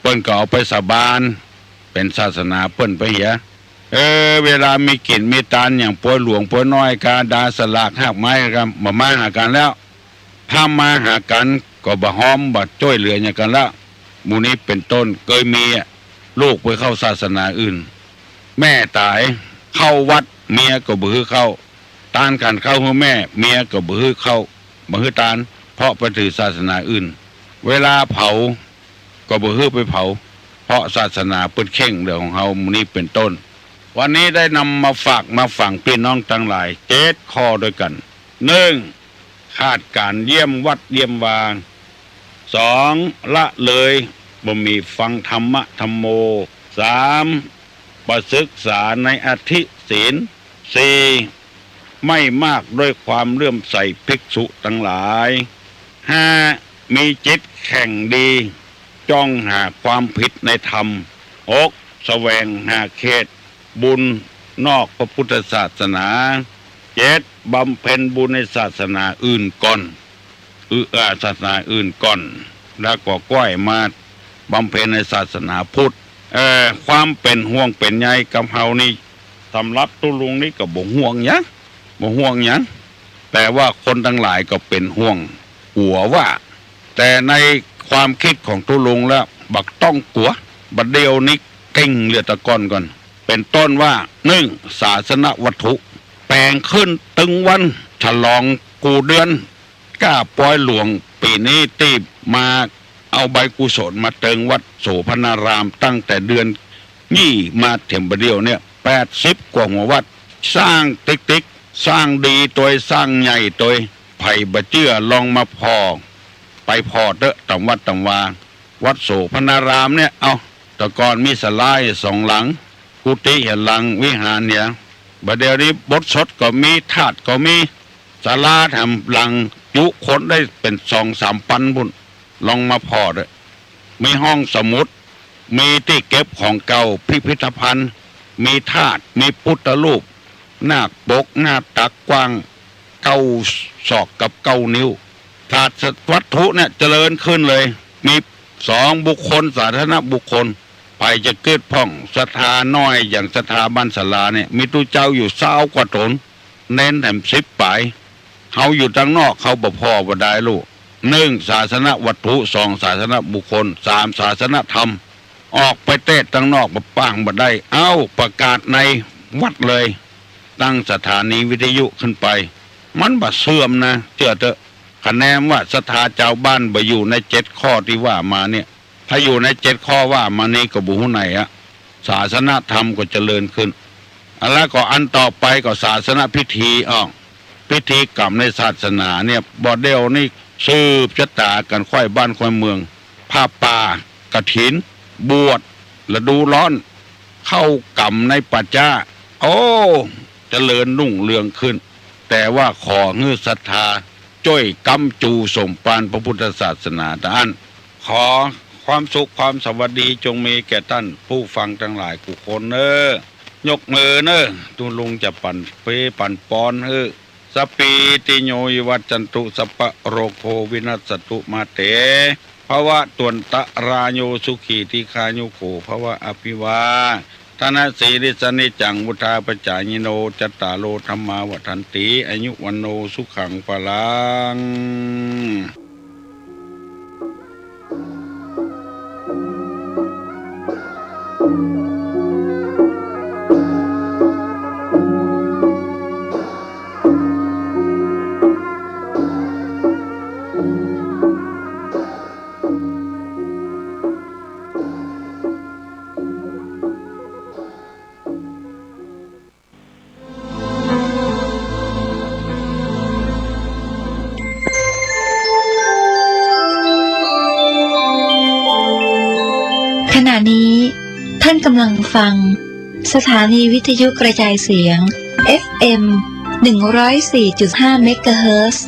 เปิ้นก็เอาไปสาบาน เป๋นศาสนาเปิ้นไปเหีย เออ เวลามีกิ๋นมีตานอย่างปวยหลวงปวยน้อย กาดาสลากหากไม้ก็บ่มาหากั๋นแล้ว ถ้ามาหากั๋นก็บ่ฮ้อมบ่จ้วยเหลือหยังกั๋นละ หมู่นี้เป๋นต้น เกยมีลูกไปเข้าศาสนาอื่น แม่ต๋าย เข้าวัดเมียก็บ่หื้อเข้า ตานขันข้าวหื้อแม่ เมียก็บ่หื้อเข้า บ่หื้อตาน เพราะไปถือศาสนาอื่น เวลาเผาก็บ่หื้อไปเผา เพราะศาสนาเปิ้นเข่งเรื่องของเฮา หมู่นี้เป๋นต้น วันนี้ได้นำมาฝากมาฝังปี้น้องตังหลาย เจ็ดข้อด้วยกั๋น นึ่ง ขาดก๋านเยี่ยมวัดเยี่ยมวา สอง ละเลย บ่มีฟังธรรมะธัมโม สาม บ่ศึกษาในอธิศีล สี่ ไม่มากด้วยความเลื่อมใสภิกษุตังหลาย ห้า มีจิตแข่งดี จ้องหาความผิดในธรรม หก แสวงหาเขตบุญนอกพระพุทธศาสนา เจ็ด บำเพ็ญบุญในศาสนาอื่นก่อน อือ อ่า ศาสนาอื่นก่อน แล้วก็ก้อยมาบำเพ็ญในศาสนาพุทธ เอ่อ ความเป๋นห่วงเป๋นใยกับเฮานี่ สำหรับตุ๊ลุงนี่ก็บ่ห่วงหยัง บ่ห่วงหยัง แต่ว่าคนตังหลายก็เป๋นห่วง กั๋วว่า แต่ในความกึ๊ดของตุ๊ลุงแล้ว บ่ต้องกั๋ว บ่าเดี่ยวนี้เก่งเหลือแต่ก่อนก่อน เป๋นต้นว่า นึ่ง ศาสนวัตถุ แป๋งขึ้นตึงวัน ฉลองกู้เดือน ก้าปอยหลวงปี๋นี้ตี้มาเอาใบกุศลมาเติงวัดโสภณาราม ตั้งแต่เดือนยี่มาเถิงบ่าเดี่ยวเนี่ย แปดสิบกว่าหัววัด สร้างติ๊กๆ สร้างดีตวย สร้างใหญ่ตวย ใผบ่เจื้อลองมาผ่อ ไปผ่อเต๊อะ ต๋ามวัดต๋ามวา วัดโสภณารามเนี่ย เอ้า แต่ก่อนมีศาลาสองหลัง กุฏิเหียหลัง วิหารเหีย บ่าเดี่ยวนี้อุโบสถก็มี ธาตุก็มี ศาลาแถมหลังจุคนได้เป๋นสองสามปันปุ้น ลองมาผ่อเต๊อะ มีห้องสมุด มีตี้เก็บของเก่า พิพิธภัณฑ์ มีธาตุ มีพุทธรูป นาคปก หน้าตักกว้างเก้าศอกกับเก้านิ้ว ศาสนวัตถุเนี่ยเจริญขึ้นเลย มีสองบุคคล สาธารณบุคคล ใผจะกึ๊ดพ่อง ศรัทธาน้อยอย่างศรัทธาบ้านศาลาเนี่ย มีตุ๊เจ้าอยู่ซาวกว่าต๋น เณรแถมสิบป๋าย เฮาอยู่ตังนอก เฮาบ่ผ่อบ่ได้ลูก นึ่ง ศาสนวัตถุ สอง ศาสนบุคคล สาม ศาสนธรรม ออกไปเตะตังนอกบ่ป้างบ่ได้ เอ้า ประกาศในวัดเลย ตั้งสถานีวิทยุขึ้นไป มันบ่เสื่อมนะ เจื้อเต๊อะ คะแนนว่าศรัทธาจาวบ้านบ่อยู่ในเจ็ดข้อตี้ว่ามาเนี่ย ถ้าอยู่ในเจ็ดข้อว่ามานี้ก็บ่ฮู้ไหนอะ ศาสนธรรมก็เจริญขึ้น อันแล้วก็อันต่อไปก็ศาสนพิธี อ้อ พิธีกรรมในศาสนาเนี่ย บ่าเดี่ยวนี้สืบชะตากั๋นค่อยบ้านค่อยเมือง ผ้าป่า กฐิน บวช ฤดูร้อน เข้ากรรมในป่าจ๊า โอ้ เจริญรุ่งเรืองขึ้น แต่ว่าขอหื้อศรัทธาจ้วยก๊ำจูสมภารพระพุทธศาสนาเต้าอั้น ขอความสุขความสวัสดีจงมีแก่ต้านผู้ฟังตังหลายกู้คนเน่อ ยกมือเน่อ ตุ๊ลุงจะปั๋นเป๊ปั๋นปอนหื้อ สัพพีติโยวิวัชชันตุ สัพพะโรโควินัสสะตุ มาเต ภวัตวันตะราโย สุขีทีฆายุโขภวะ อภิวาทะนะสีลิสสะ นิจจังวุฑฒาปะจายิโน จัตตาโรธัมมาวัฑฒันติ อายุวัณโณสุขังพะลัง ขณะนี้ท่านกำลังฟังสถานีวิทยุกระจายเสียง เอฟเอ็ม หนึ่งร้อยสี่จุดห้า เมกะเฮิรตซ์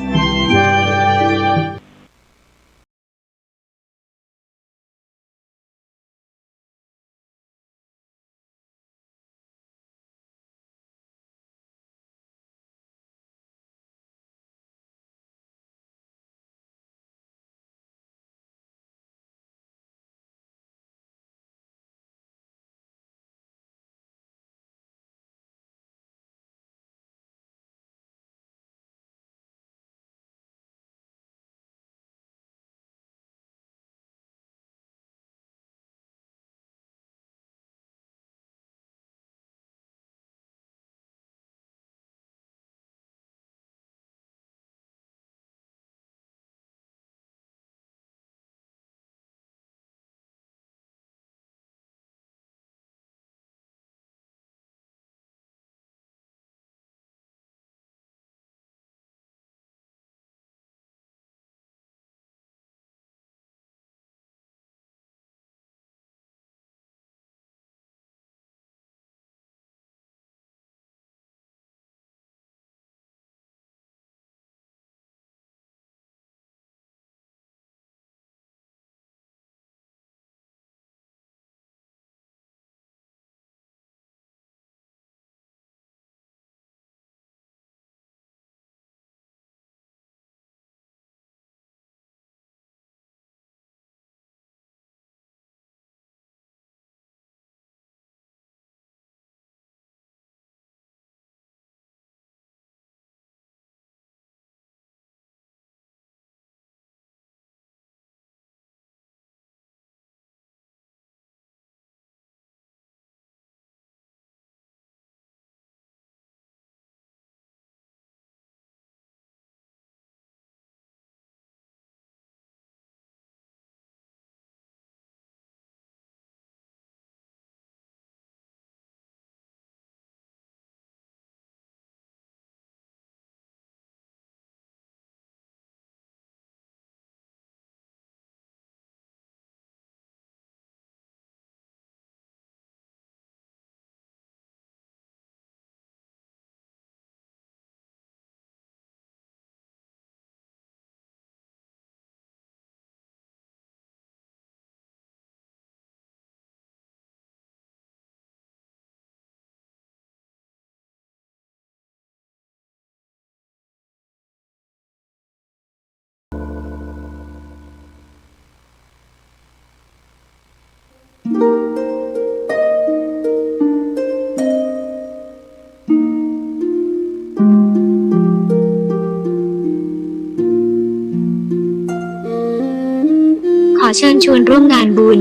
ขอเชิญชวนร่วมงานบุญ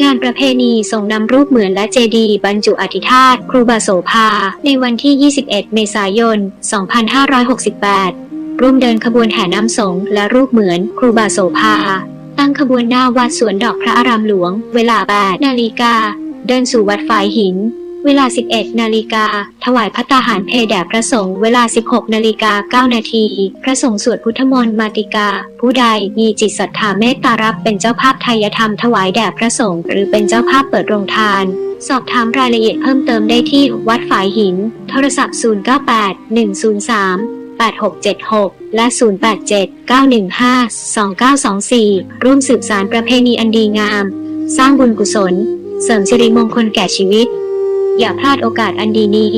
งานประเพณีทรงนำรูปเหมือนและเจดีย์บรรจุอฐิธาตุครูบาโสภา ในวันที่ ยี่สิบเอ็ด เมษายน สองพันห้าร้อยหกสิบแปด ร่วมเดินขบวนแห่น้ำสงฆ์และรูปเหมือนครูบาโสภา ตั้งขบวนหน้าวัดสวนดอกพระอารามหลวง เวลา แปด นาฬิกา เดินสู่วัดฝายหิน เวลา สิบเอ็ด นาฬิกา ถวายภัตตาหารเพลแด่พระสงฆ์ เวลา สิบหก นาฬิกา เก้า นาที พระสงฆ์สวดพุทธมนต์มาติกา ผู้ใดมีจิตศรัทธาเมตตารับเป็นเจ้าภาพไทยธรรมถวายแด่พระสงฆ์ หรือเป็นเจ้าภาพเปิดโรงทาน สอบถามรายละเอียดเพิ่มเติมได้ที่วัดฝายหิน โทรศัพท์ ศูนย์ เก้า แปด หนึ่ง ศูนย์ สาม แปด หก เจ็ด หก และ ศูนย์ แปด เจ็ด เก้า หนึ่ง ห้า สอง เก้า สอง สี่ ร่วมสืบสานประเพณีอันดีงาม สร้างบุญกุศล เสริมสิริมงคลแก่ชีวิต อย่าพลาดโอกาสอันดีนี้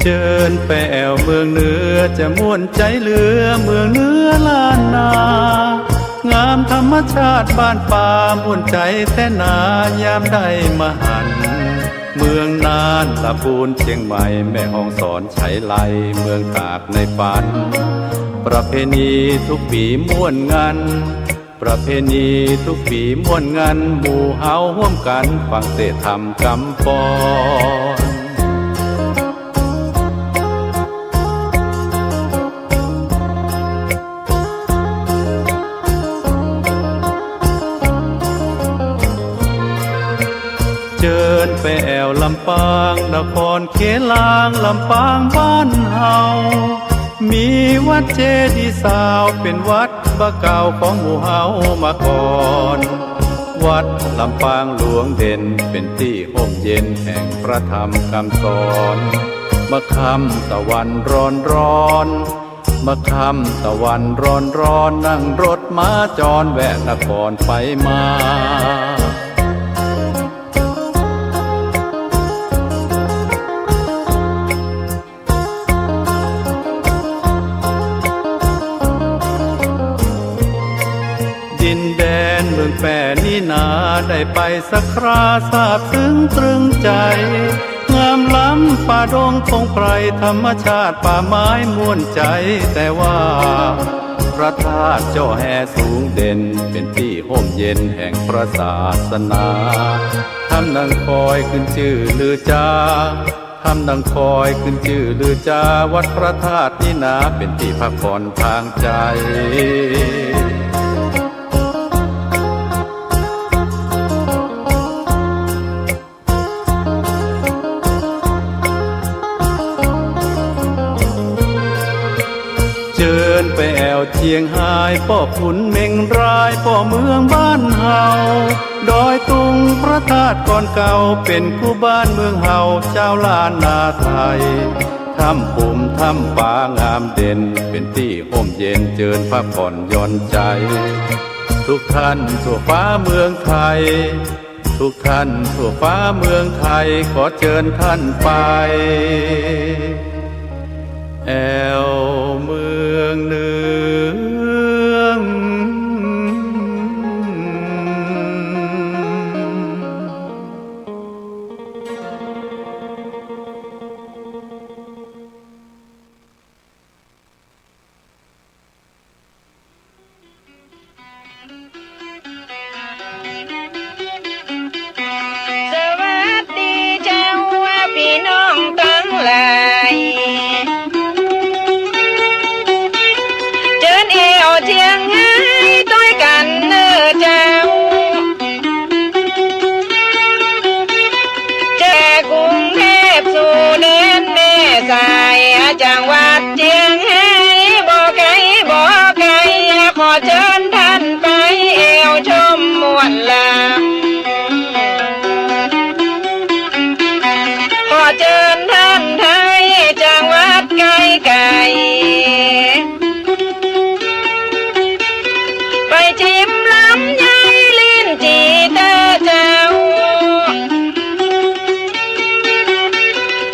เจิญไปแอ่วเมืองเหนือ จะม่วนใจ๋เหลือเมืองเหนือล้านนา งามธรรมชาติบ้านป่า ม่วนใจ๋แต๊นา ยามได้มาหัน เมืองน่าน ละปูน เจียงใหม่ แม่ฮ่องสอน ไฉไล เมืองตากในฝัน ประเพณีทุกปีม่วนงัน ประเพณีทุกปีม่วนงัน หมู่เฮาฮ่วมกั๋นฟังเตศน์ธรรมกำปอน เจิญไปแอ่วลำปาง นครเขลาง ลำปางบ้านเฮา มีวัดเจดีย์ซาว เป๋นวัดบ่าเก่าของหมู่เฮามาก่อน วัดลำปางหลวงเด่น เป๋นตี้ฮ่มเย็นแห่งพระธรรมกำสอน เมื่อค่ำตะวันร้อนๆ เมื่อค่ำตะวันร้อนๆ นั่งรถม้าจรแวะนครไปมา ดินแดนเมืองแป้นี้นา ได้ไปสักคราซาบซึ้งตรึงใจ๋ งามล้ำป่าดงพงไพร ธรรมชาติป่าไม้ม่วนใจ๋ แต่ว่าพระธาตุเจ้าแฮสูงเด่น เป๋นตี้ฮ่มเย็นแห่งพระศาสนา ถ้ำนางคอยขึ้นจื้อลือจา ถ้ำนางคอยขึ้นจื้อลือจา วัดพระธาตุนี้นา เป๋นตี้พักผ่อนทางใจ๋ เจิญไปแอ่วเจียงฮาย ป้อขุนเม็งราย ป้อเมืองบ้านเฮา ดอยตุงพระธาตุก่อนเก่า เป๋นกู้บ้านเมืองเฮา จาวล้านนาไทย ถ้ำผมถ้ำป๋างามเด่น เป๋นตี้ฮ่มเย็น เจิญพักผ่อนหย่อนใจ๋ ทุกท่านทั่วฟ้าเมืองไทย ทุกท่านทั่วฟ้าเมืองไทย ขอเจิญท่านไป แอ่วเมืองเหนือง สวัสดีเจ้าปี้น้องตังหลาย เจิญแอ่วเจียงฮายตวยกั๋นเน่อเจ้า จากกรุงเทพสู่แดนแม่สาย จังหวัดเจียงฮาย บ่ไก๋บ่ไก๋ ขอเจิญท่านไปแอ่วชมม่วนลำ ขอเจิญท่านไทย จังหวัดไก๋ๆ ไปจิมลำไยลิ้นจี่เต๊อะเจ้า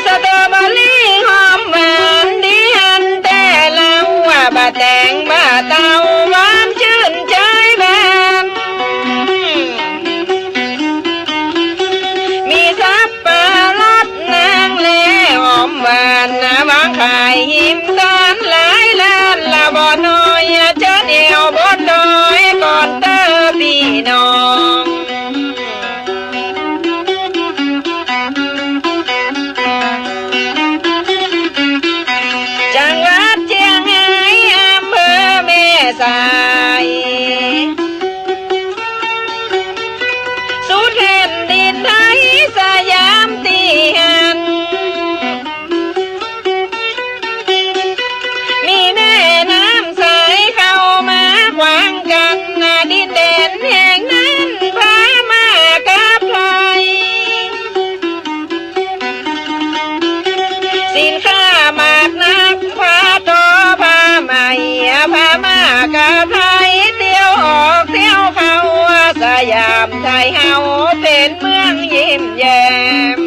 สตรอเบอรี่หอมหวานดีหันแต๊เล่า บ่าแต๋งบ่าเต้าหวานจื้นใจ๋บาน มีสับปะรดนางแลหอมหวาน วางขายฮิมตานหลายร้าน ละบ่น้อย เจิญแอ่วบนดอยก่อนเต๊อะปี้น้อง จังหวัดเจียงฮาย อำเภอแม่สาย สุดแผ่นดินไทยสยามตี้หั้น มีแม่น้ำสายเข้ามาขวางกั๋น ดินแดนแห่งนั้นพม่ากับไทย สินค้ามากนัก ผ้าทอผ้าไหม พม่ากับไทย เตียวออกเตียวเข้า สยามไทยเฮาเป๋นเมืองยิ้มแย้ม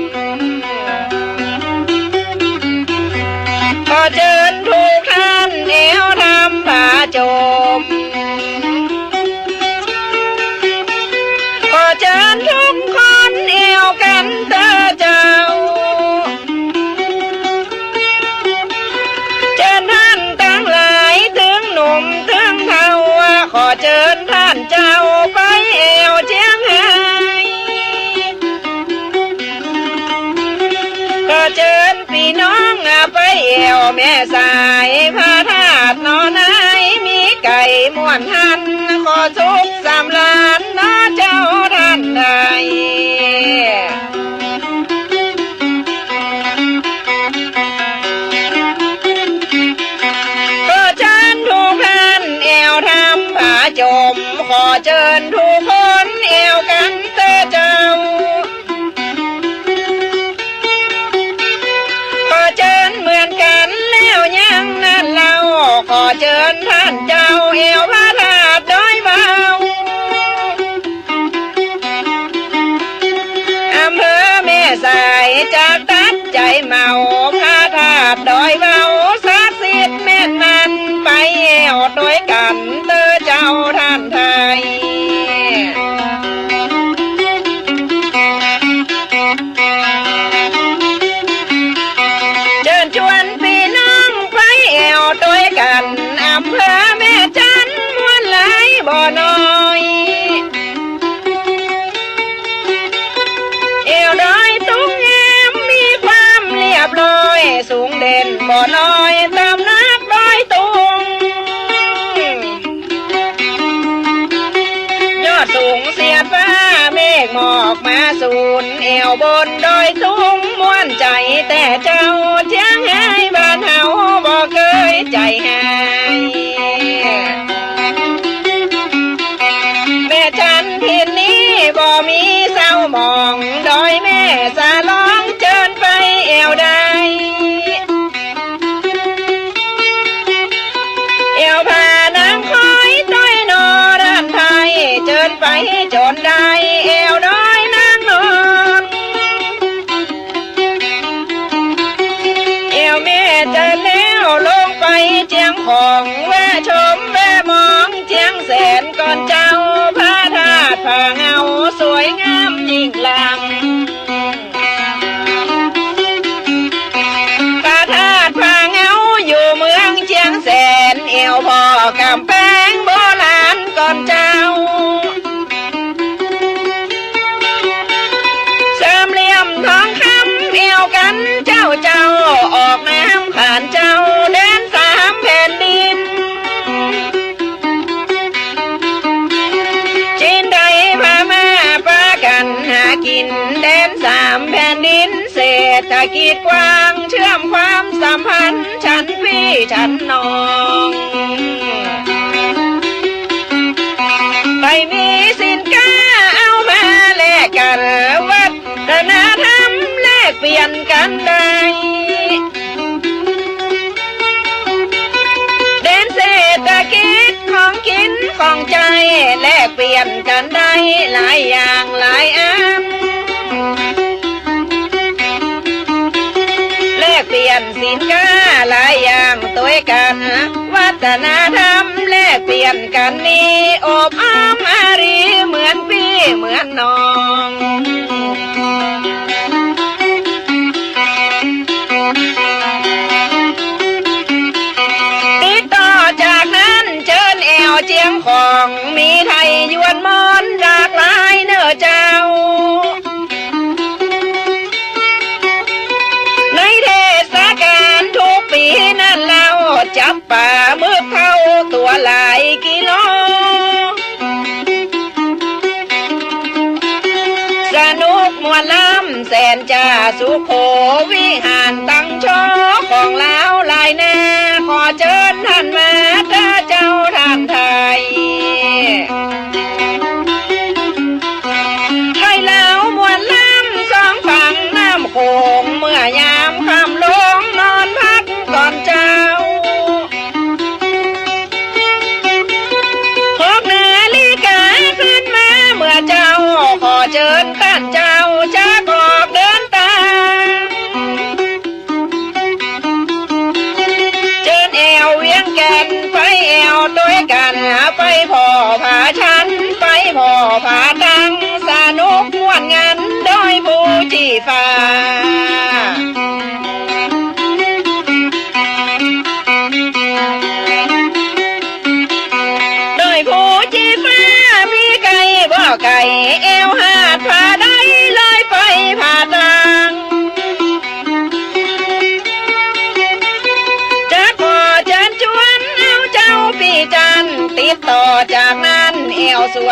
ไปแอ่วแม่สาย พระธาตุหนอใน มีไก่ม่วนหัน ขอสุขสำราญนะเจ้าท่านไทย ขอเจิญทุกท่านแอ่วทำผาจม ขอเจิญทุกคนแอ่วกั๋นเต๊อะเจ้า ขอเจิญเหมือนกั๋นแล้วยังนั้นเล่า ขอเจิญท่านเจ้าแอ่วพระธาตุดอยเบา อำเภอแม่สายจะตัดใจ๋เมา พระธาตุดอยเบาศักดิ์สิทธิ์แม่นมัน ไปแอ่วตวยกั๋นเต๊อะเจ้าท่านไทย เจิญจวนปี้น้องไปแอ่วตวยกั๋น อำเภอแม่จันม่วนหลายบ่น้อย แอ่วดอยตุงงามมีความเรียบร้อย สูงเด่นบ่น้อยตำนักดอยตุง ยอดสูงเสียดฟ้าเมฆหมอกมาสูน แอ่วบนดอยตุงม่วนใจ๋แต๊เจ้า เจียงฮายบ้านเฮาบ่เกยใจ๋ฮาย แม่จันถิ่นนี้บ่มีเศร้าหมอง ดอยแม่สะลองเจิญไปแอ่วได้ แอ่วผานางคอยตวยหนอด้านไทย เจิญไปจ๋นได้แอ่วดอยนางนอน แอ่วแม่จันแล้วลงไปเจียงของ แวะชมแวะมองเจียงแสนก่อนเจ้า พระธาตุผาเงาสวยงามยิ่งล้ำ พระธาตุผาเงาอยู่เมืองเจียงแสน แอ่วผ่อกำแพงโบราณก่อนเจ้า สามเหลี่ยมทองคำแอ่วกั๋นเจ้าเจ้า ออกนามขานเจ้าแดนสามแผ่นดิน จีนไทยพม่าปากั๋นหากิ๋น แดนสามแผ่นดินเศรษฐกิจกว้าง เชื่อมความสัมพันธ์ฉันปี้ฉันน้อง ไปมีสินค้าเอามาแลกกั๋น วัฒนธรรมแลกเปลี่ยนกั๋นได้ แดนเศรษฐกิจของกิ๋นของใจ๊ แลกเปลี่ยนกั๋นได้หลายอย่างหลายอัน แลกเปลี่ยนสินค้าหลายอย่างตวยกั๋น วัฒนธรรมแลกเปลี่ยนกั๋นนี้ อบอ้อมอารีเหมือนปี้เหมือนน้อง ติดต่อจากนั้นเจิญแอ่วเจียงของ มีไทยยวนมอญหลากหลายเน่อเจ้า ในเทศกาลทุกปี๋นั้นเล่า จับป๋าหมึกเผาตั๋วหลายกิโล สนุกม่วนล้ำแสนจะสุโข วิหารตั้งโชว์ของลาวหลายแน่ ขอเจิญท่านมาเต๊อะเจ้าท่านไทย ไทยลาวม่วนล้ำสองฝั่งน้ำโขง เมื่อยามค่ำลงนอนพักก่อนเจ้า หกนาฬิกาขึ้นมาเมื่อเจ้า ขอเจิญต้านเจ้าจะออกเดินตาง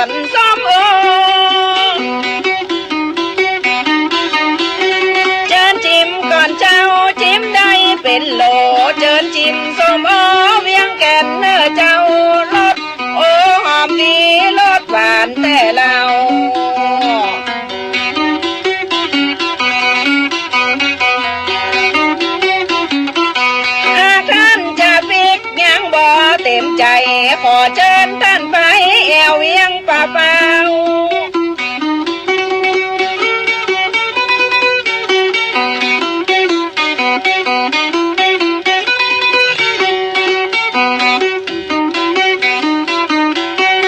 ส้มโอ เจิญจิ๋มก่อนเจ้า จิ๋มได้เป๋นโหล เจิญจิ๋มส้มโอเวียงแก่นเน่อเจ้า รสโอหอมดี รสหวานแต๊เล่า หากต้านจะปิ๊กยังบ่เต๋มใจ๋ ขอเจิญต้านไปแอ่วเวียงป่าเป้า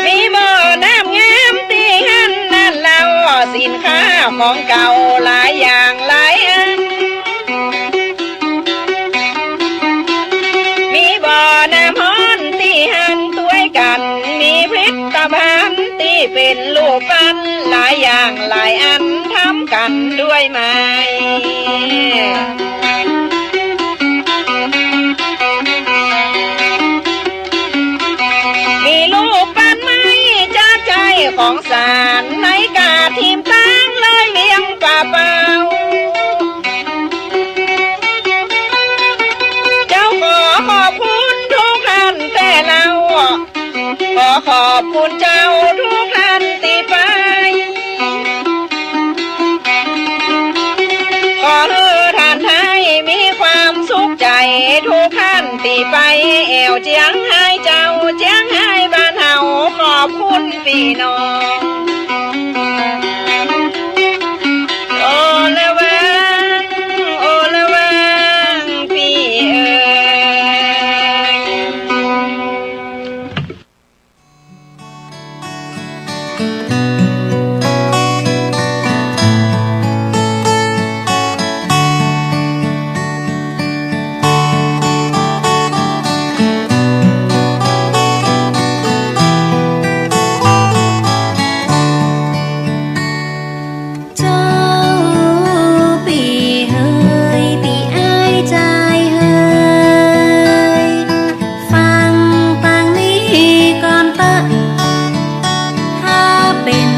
มีบ่อน้ำงามตี้หั้นนั้นเล่า สินค้าของเก่าหลายอย่างหลายอัน มีบ่อน้ำฮ้อนตี้หั้นตวยกั๋น มีผลิตภัณฑ์ตี้เป๋นลูกปันหลายอย่างหลายอัน ทำกั๋นด้วยไม้ มีลูกปันไม้จากใจ๋ของสาน ในกาถิ่มตั้งเลยเวียงป่าเป้า เจ้าขอขอบคุณทุกท่านแต๊เล่า ขอขอบคุณเจ้าทุกท่านตี้ไป ขอหื้อท่านได้มีความสุขใจ๋ ทุกท่านตี้ไปแอ่วเจียงฮายเจ้า เจียงฮายบ้านเฮา ขอบคุณปี้น้อง โอละวัง โอละวัง ปี้เอ๋ย เจ้าปี้เหย ปี้อ้ายจายเหย ฟังตางนี้ก่อนเต๊อะ ถ้าเป๋น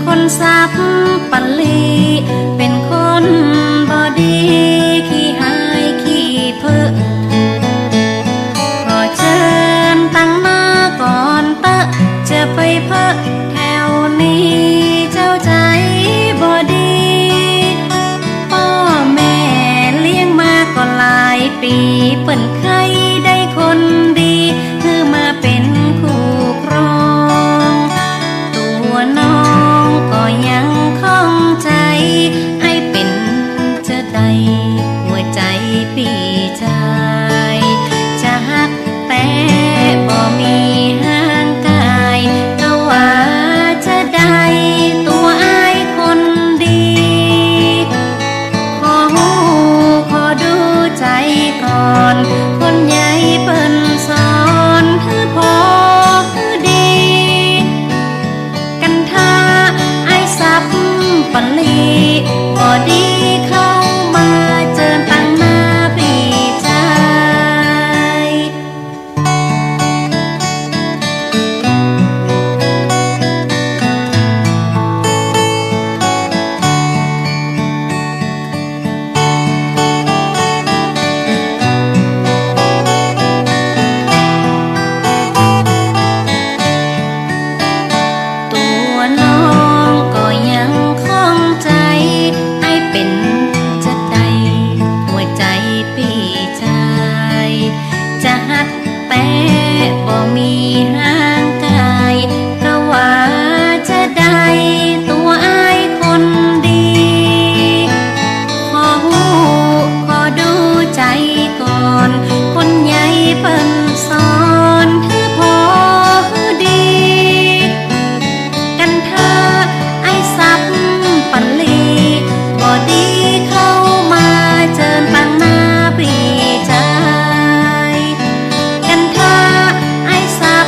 คนสัปเหร่อ เป๋นคนบ่ดี ขี้ฮ้ายขี้เผลอ ขอเจิญตังหน้าก่อนเต๊อะ จะไปเผลอแถวนี้ เจ้าใจ๋บ่ดี ป้อแม่เลี้ยงมาก็หลายปี๋ เปิ้นใค่ได้คนดี หื้อมาเป๋นคู่ครอง ตั๋วน้องก็ยังข้องใจ๋ ไอ้เป๋น จะใดหัวใจ๋ปี้จาย จะฮักแต๊บ่มีห่างกาย ก็ว่าจะใดตั๋วอ้ายคนดี ขอฮู้ขอดูใจ๋ก่อน คนใหญ่เปิ้นสอนหื้อผ่อหื้อดี กั๋นถ้าไอ้สัปเหร่อ บ่ดีเข้ามาเจิญตังหน้าปี้จาย ตั๋วน้องก็ยังข้องใจ๋ ไอ้เป๋นจะใดหัวใจ๋ปี้จาย จะฮักแต๊บ่มีห่างกาย ก็ว่าจะใดตั๋วอ้ายคนดี ขอฮู้ขอดูใจ๋ก่อน คนใหญ่เปิ้นสอนหื้อผ่อหื้อดี กั๋นถ้าไอ้สัปเหร่อ บ่ดีเข้ามาเจิญตังหน้าปี้จาย กั๋นถ้าไอ้สัป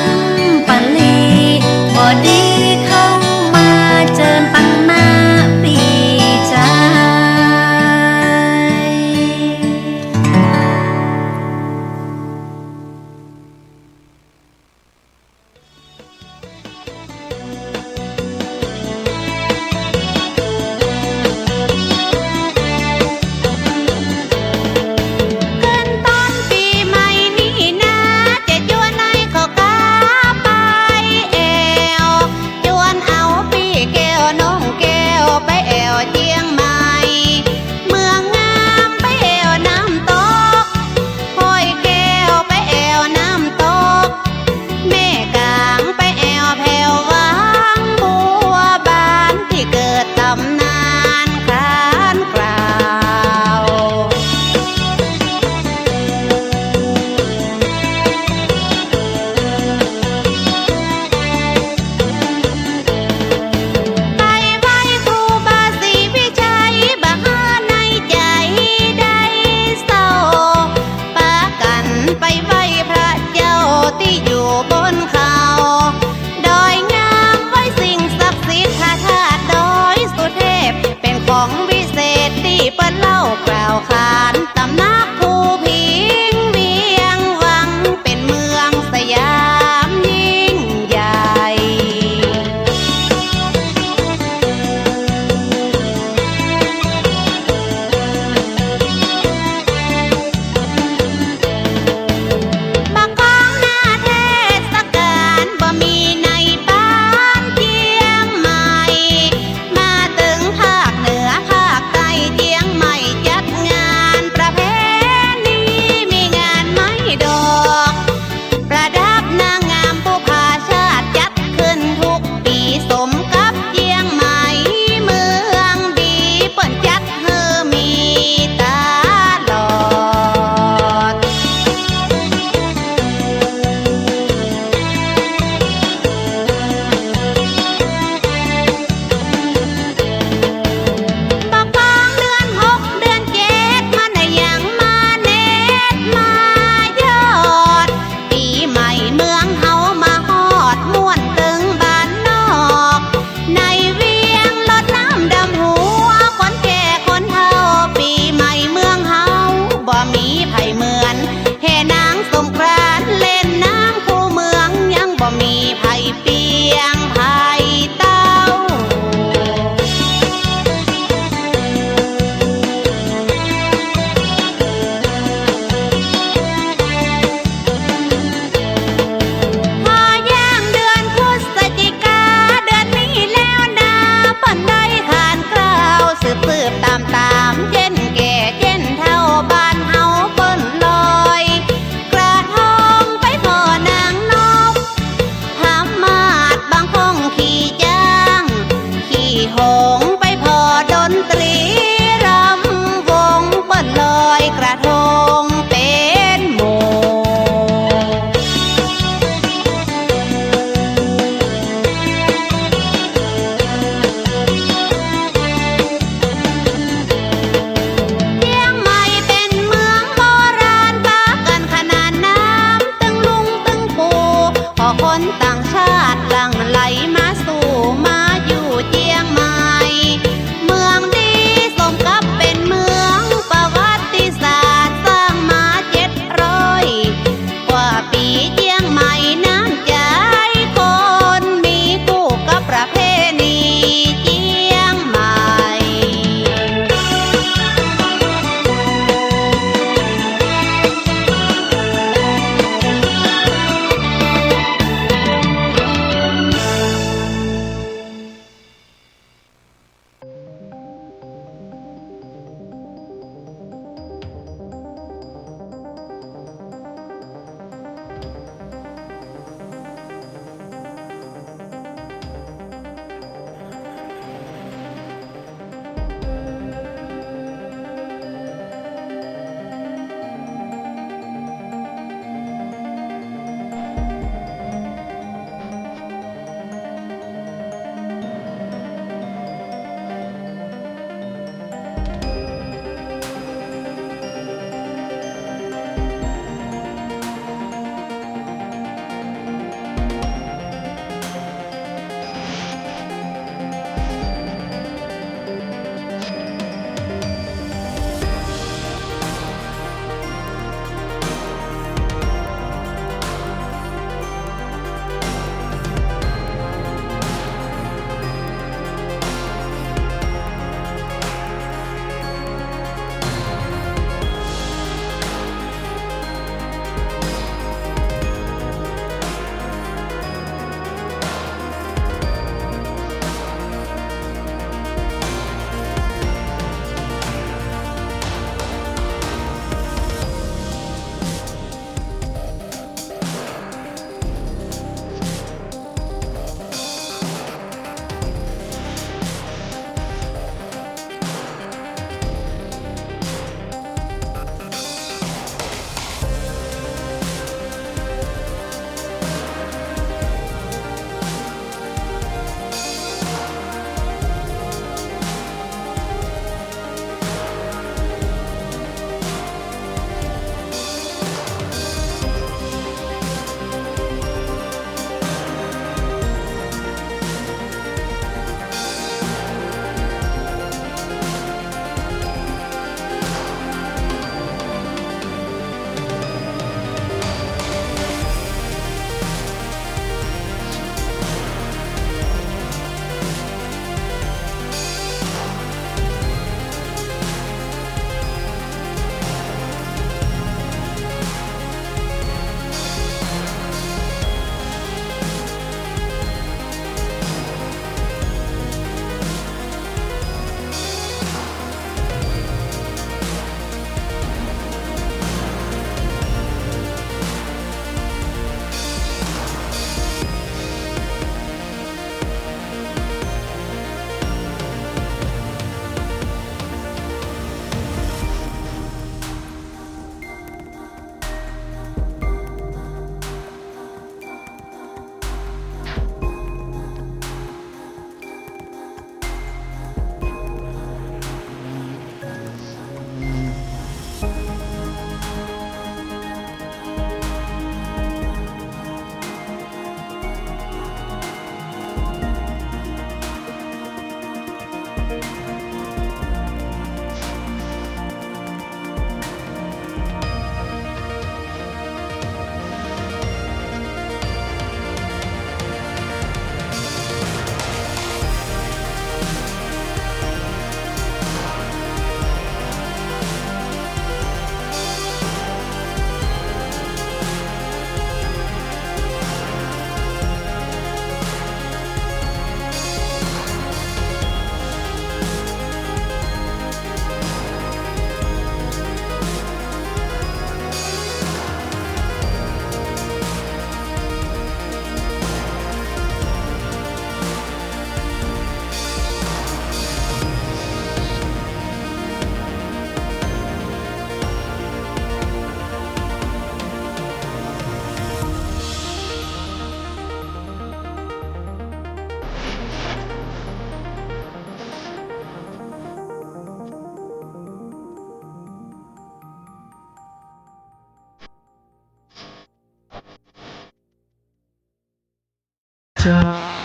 च्या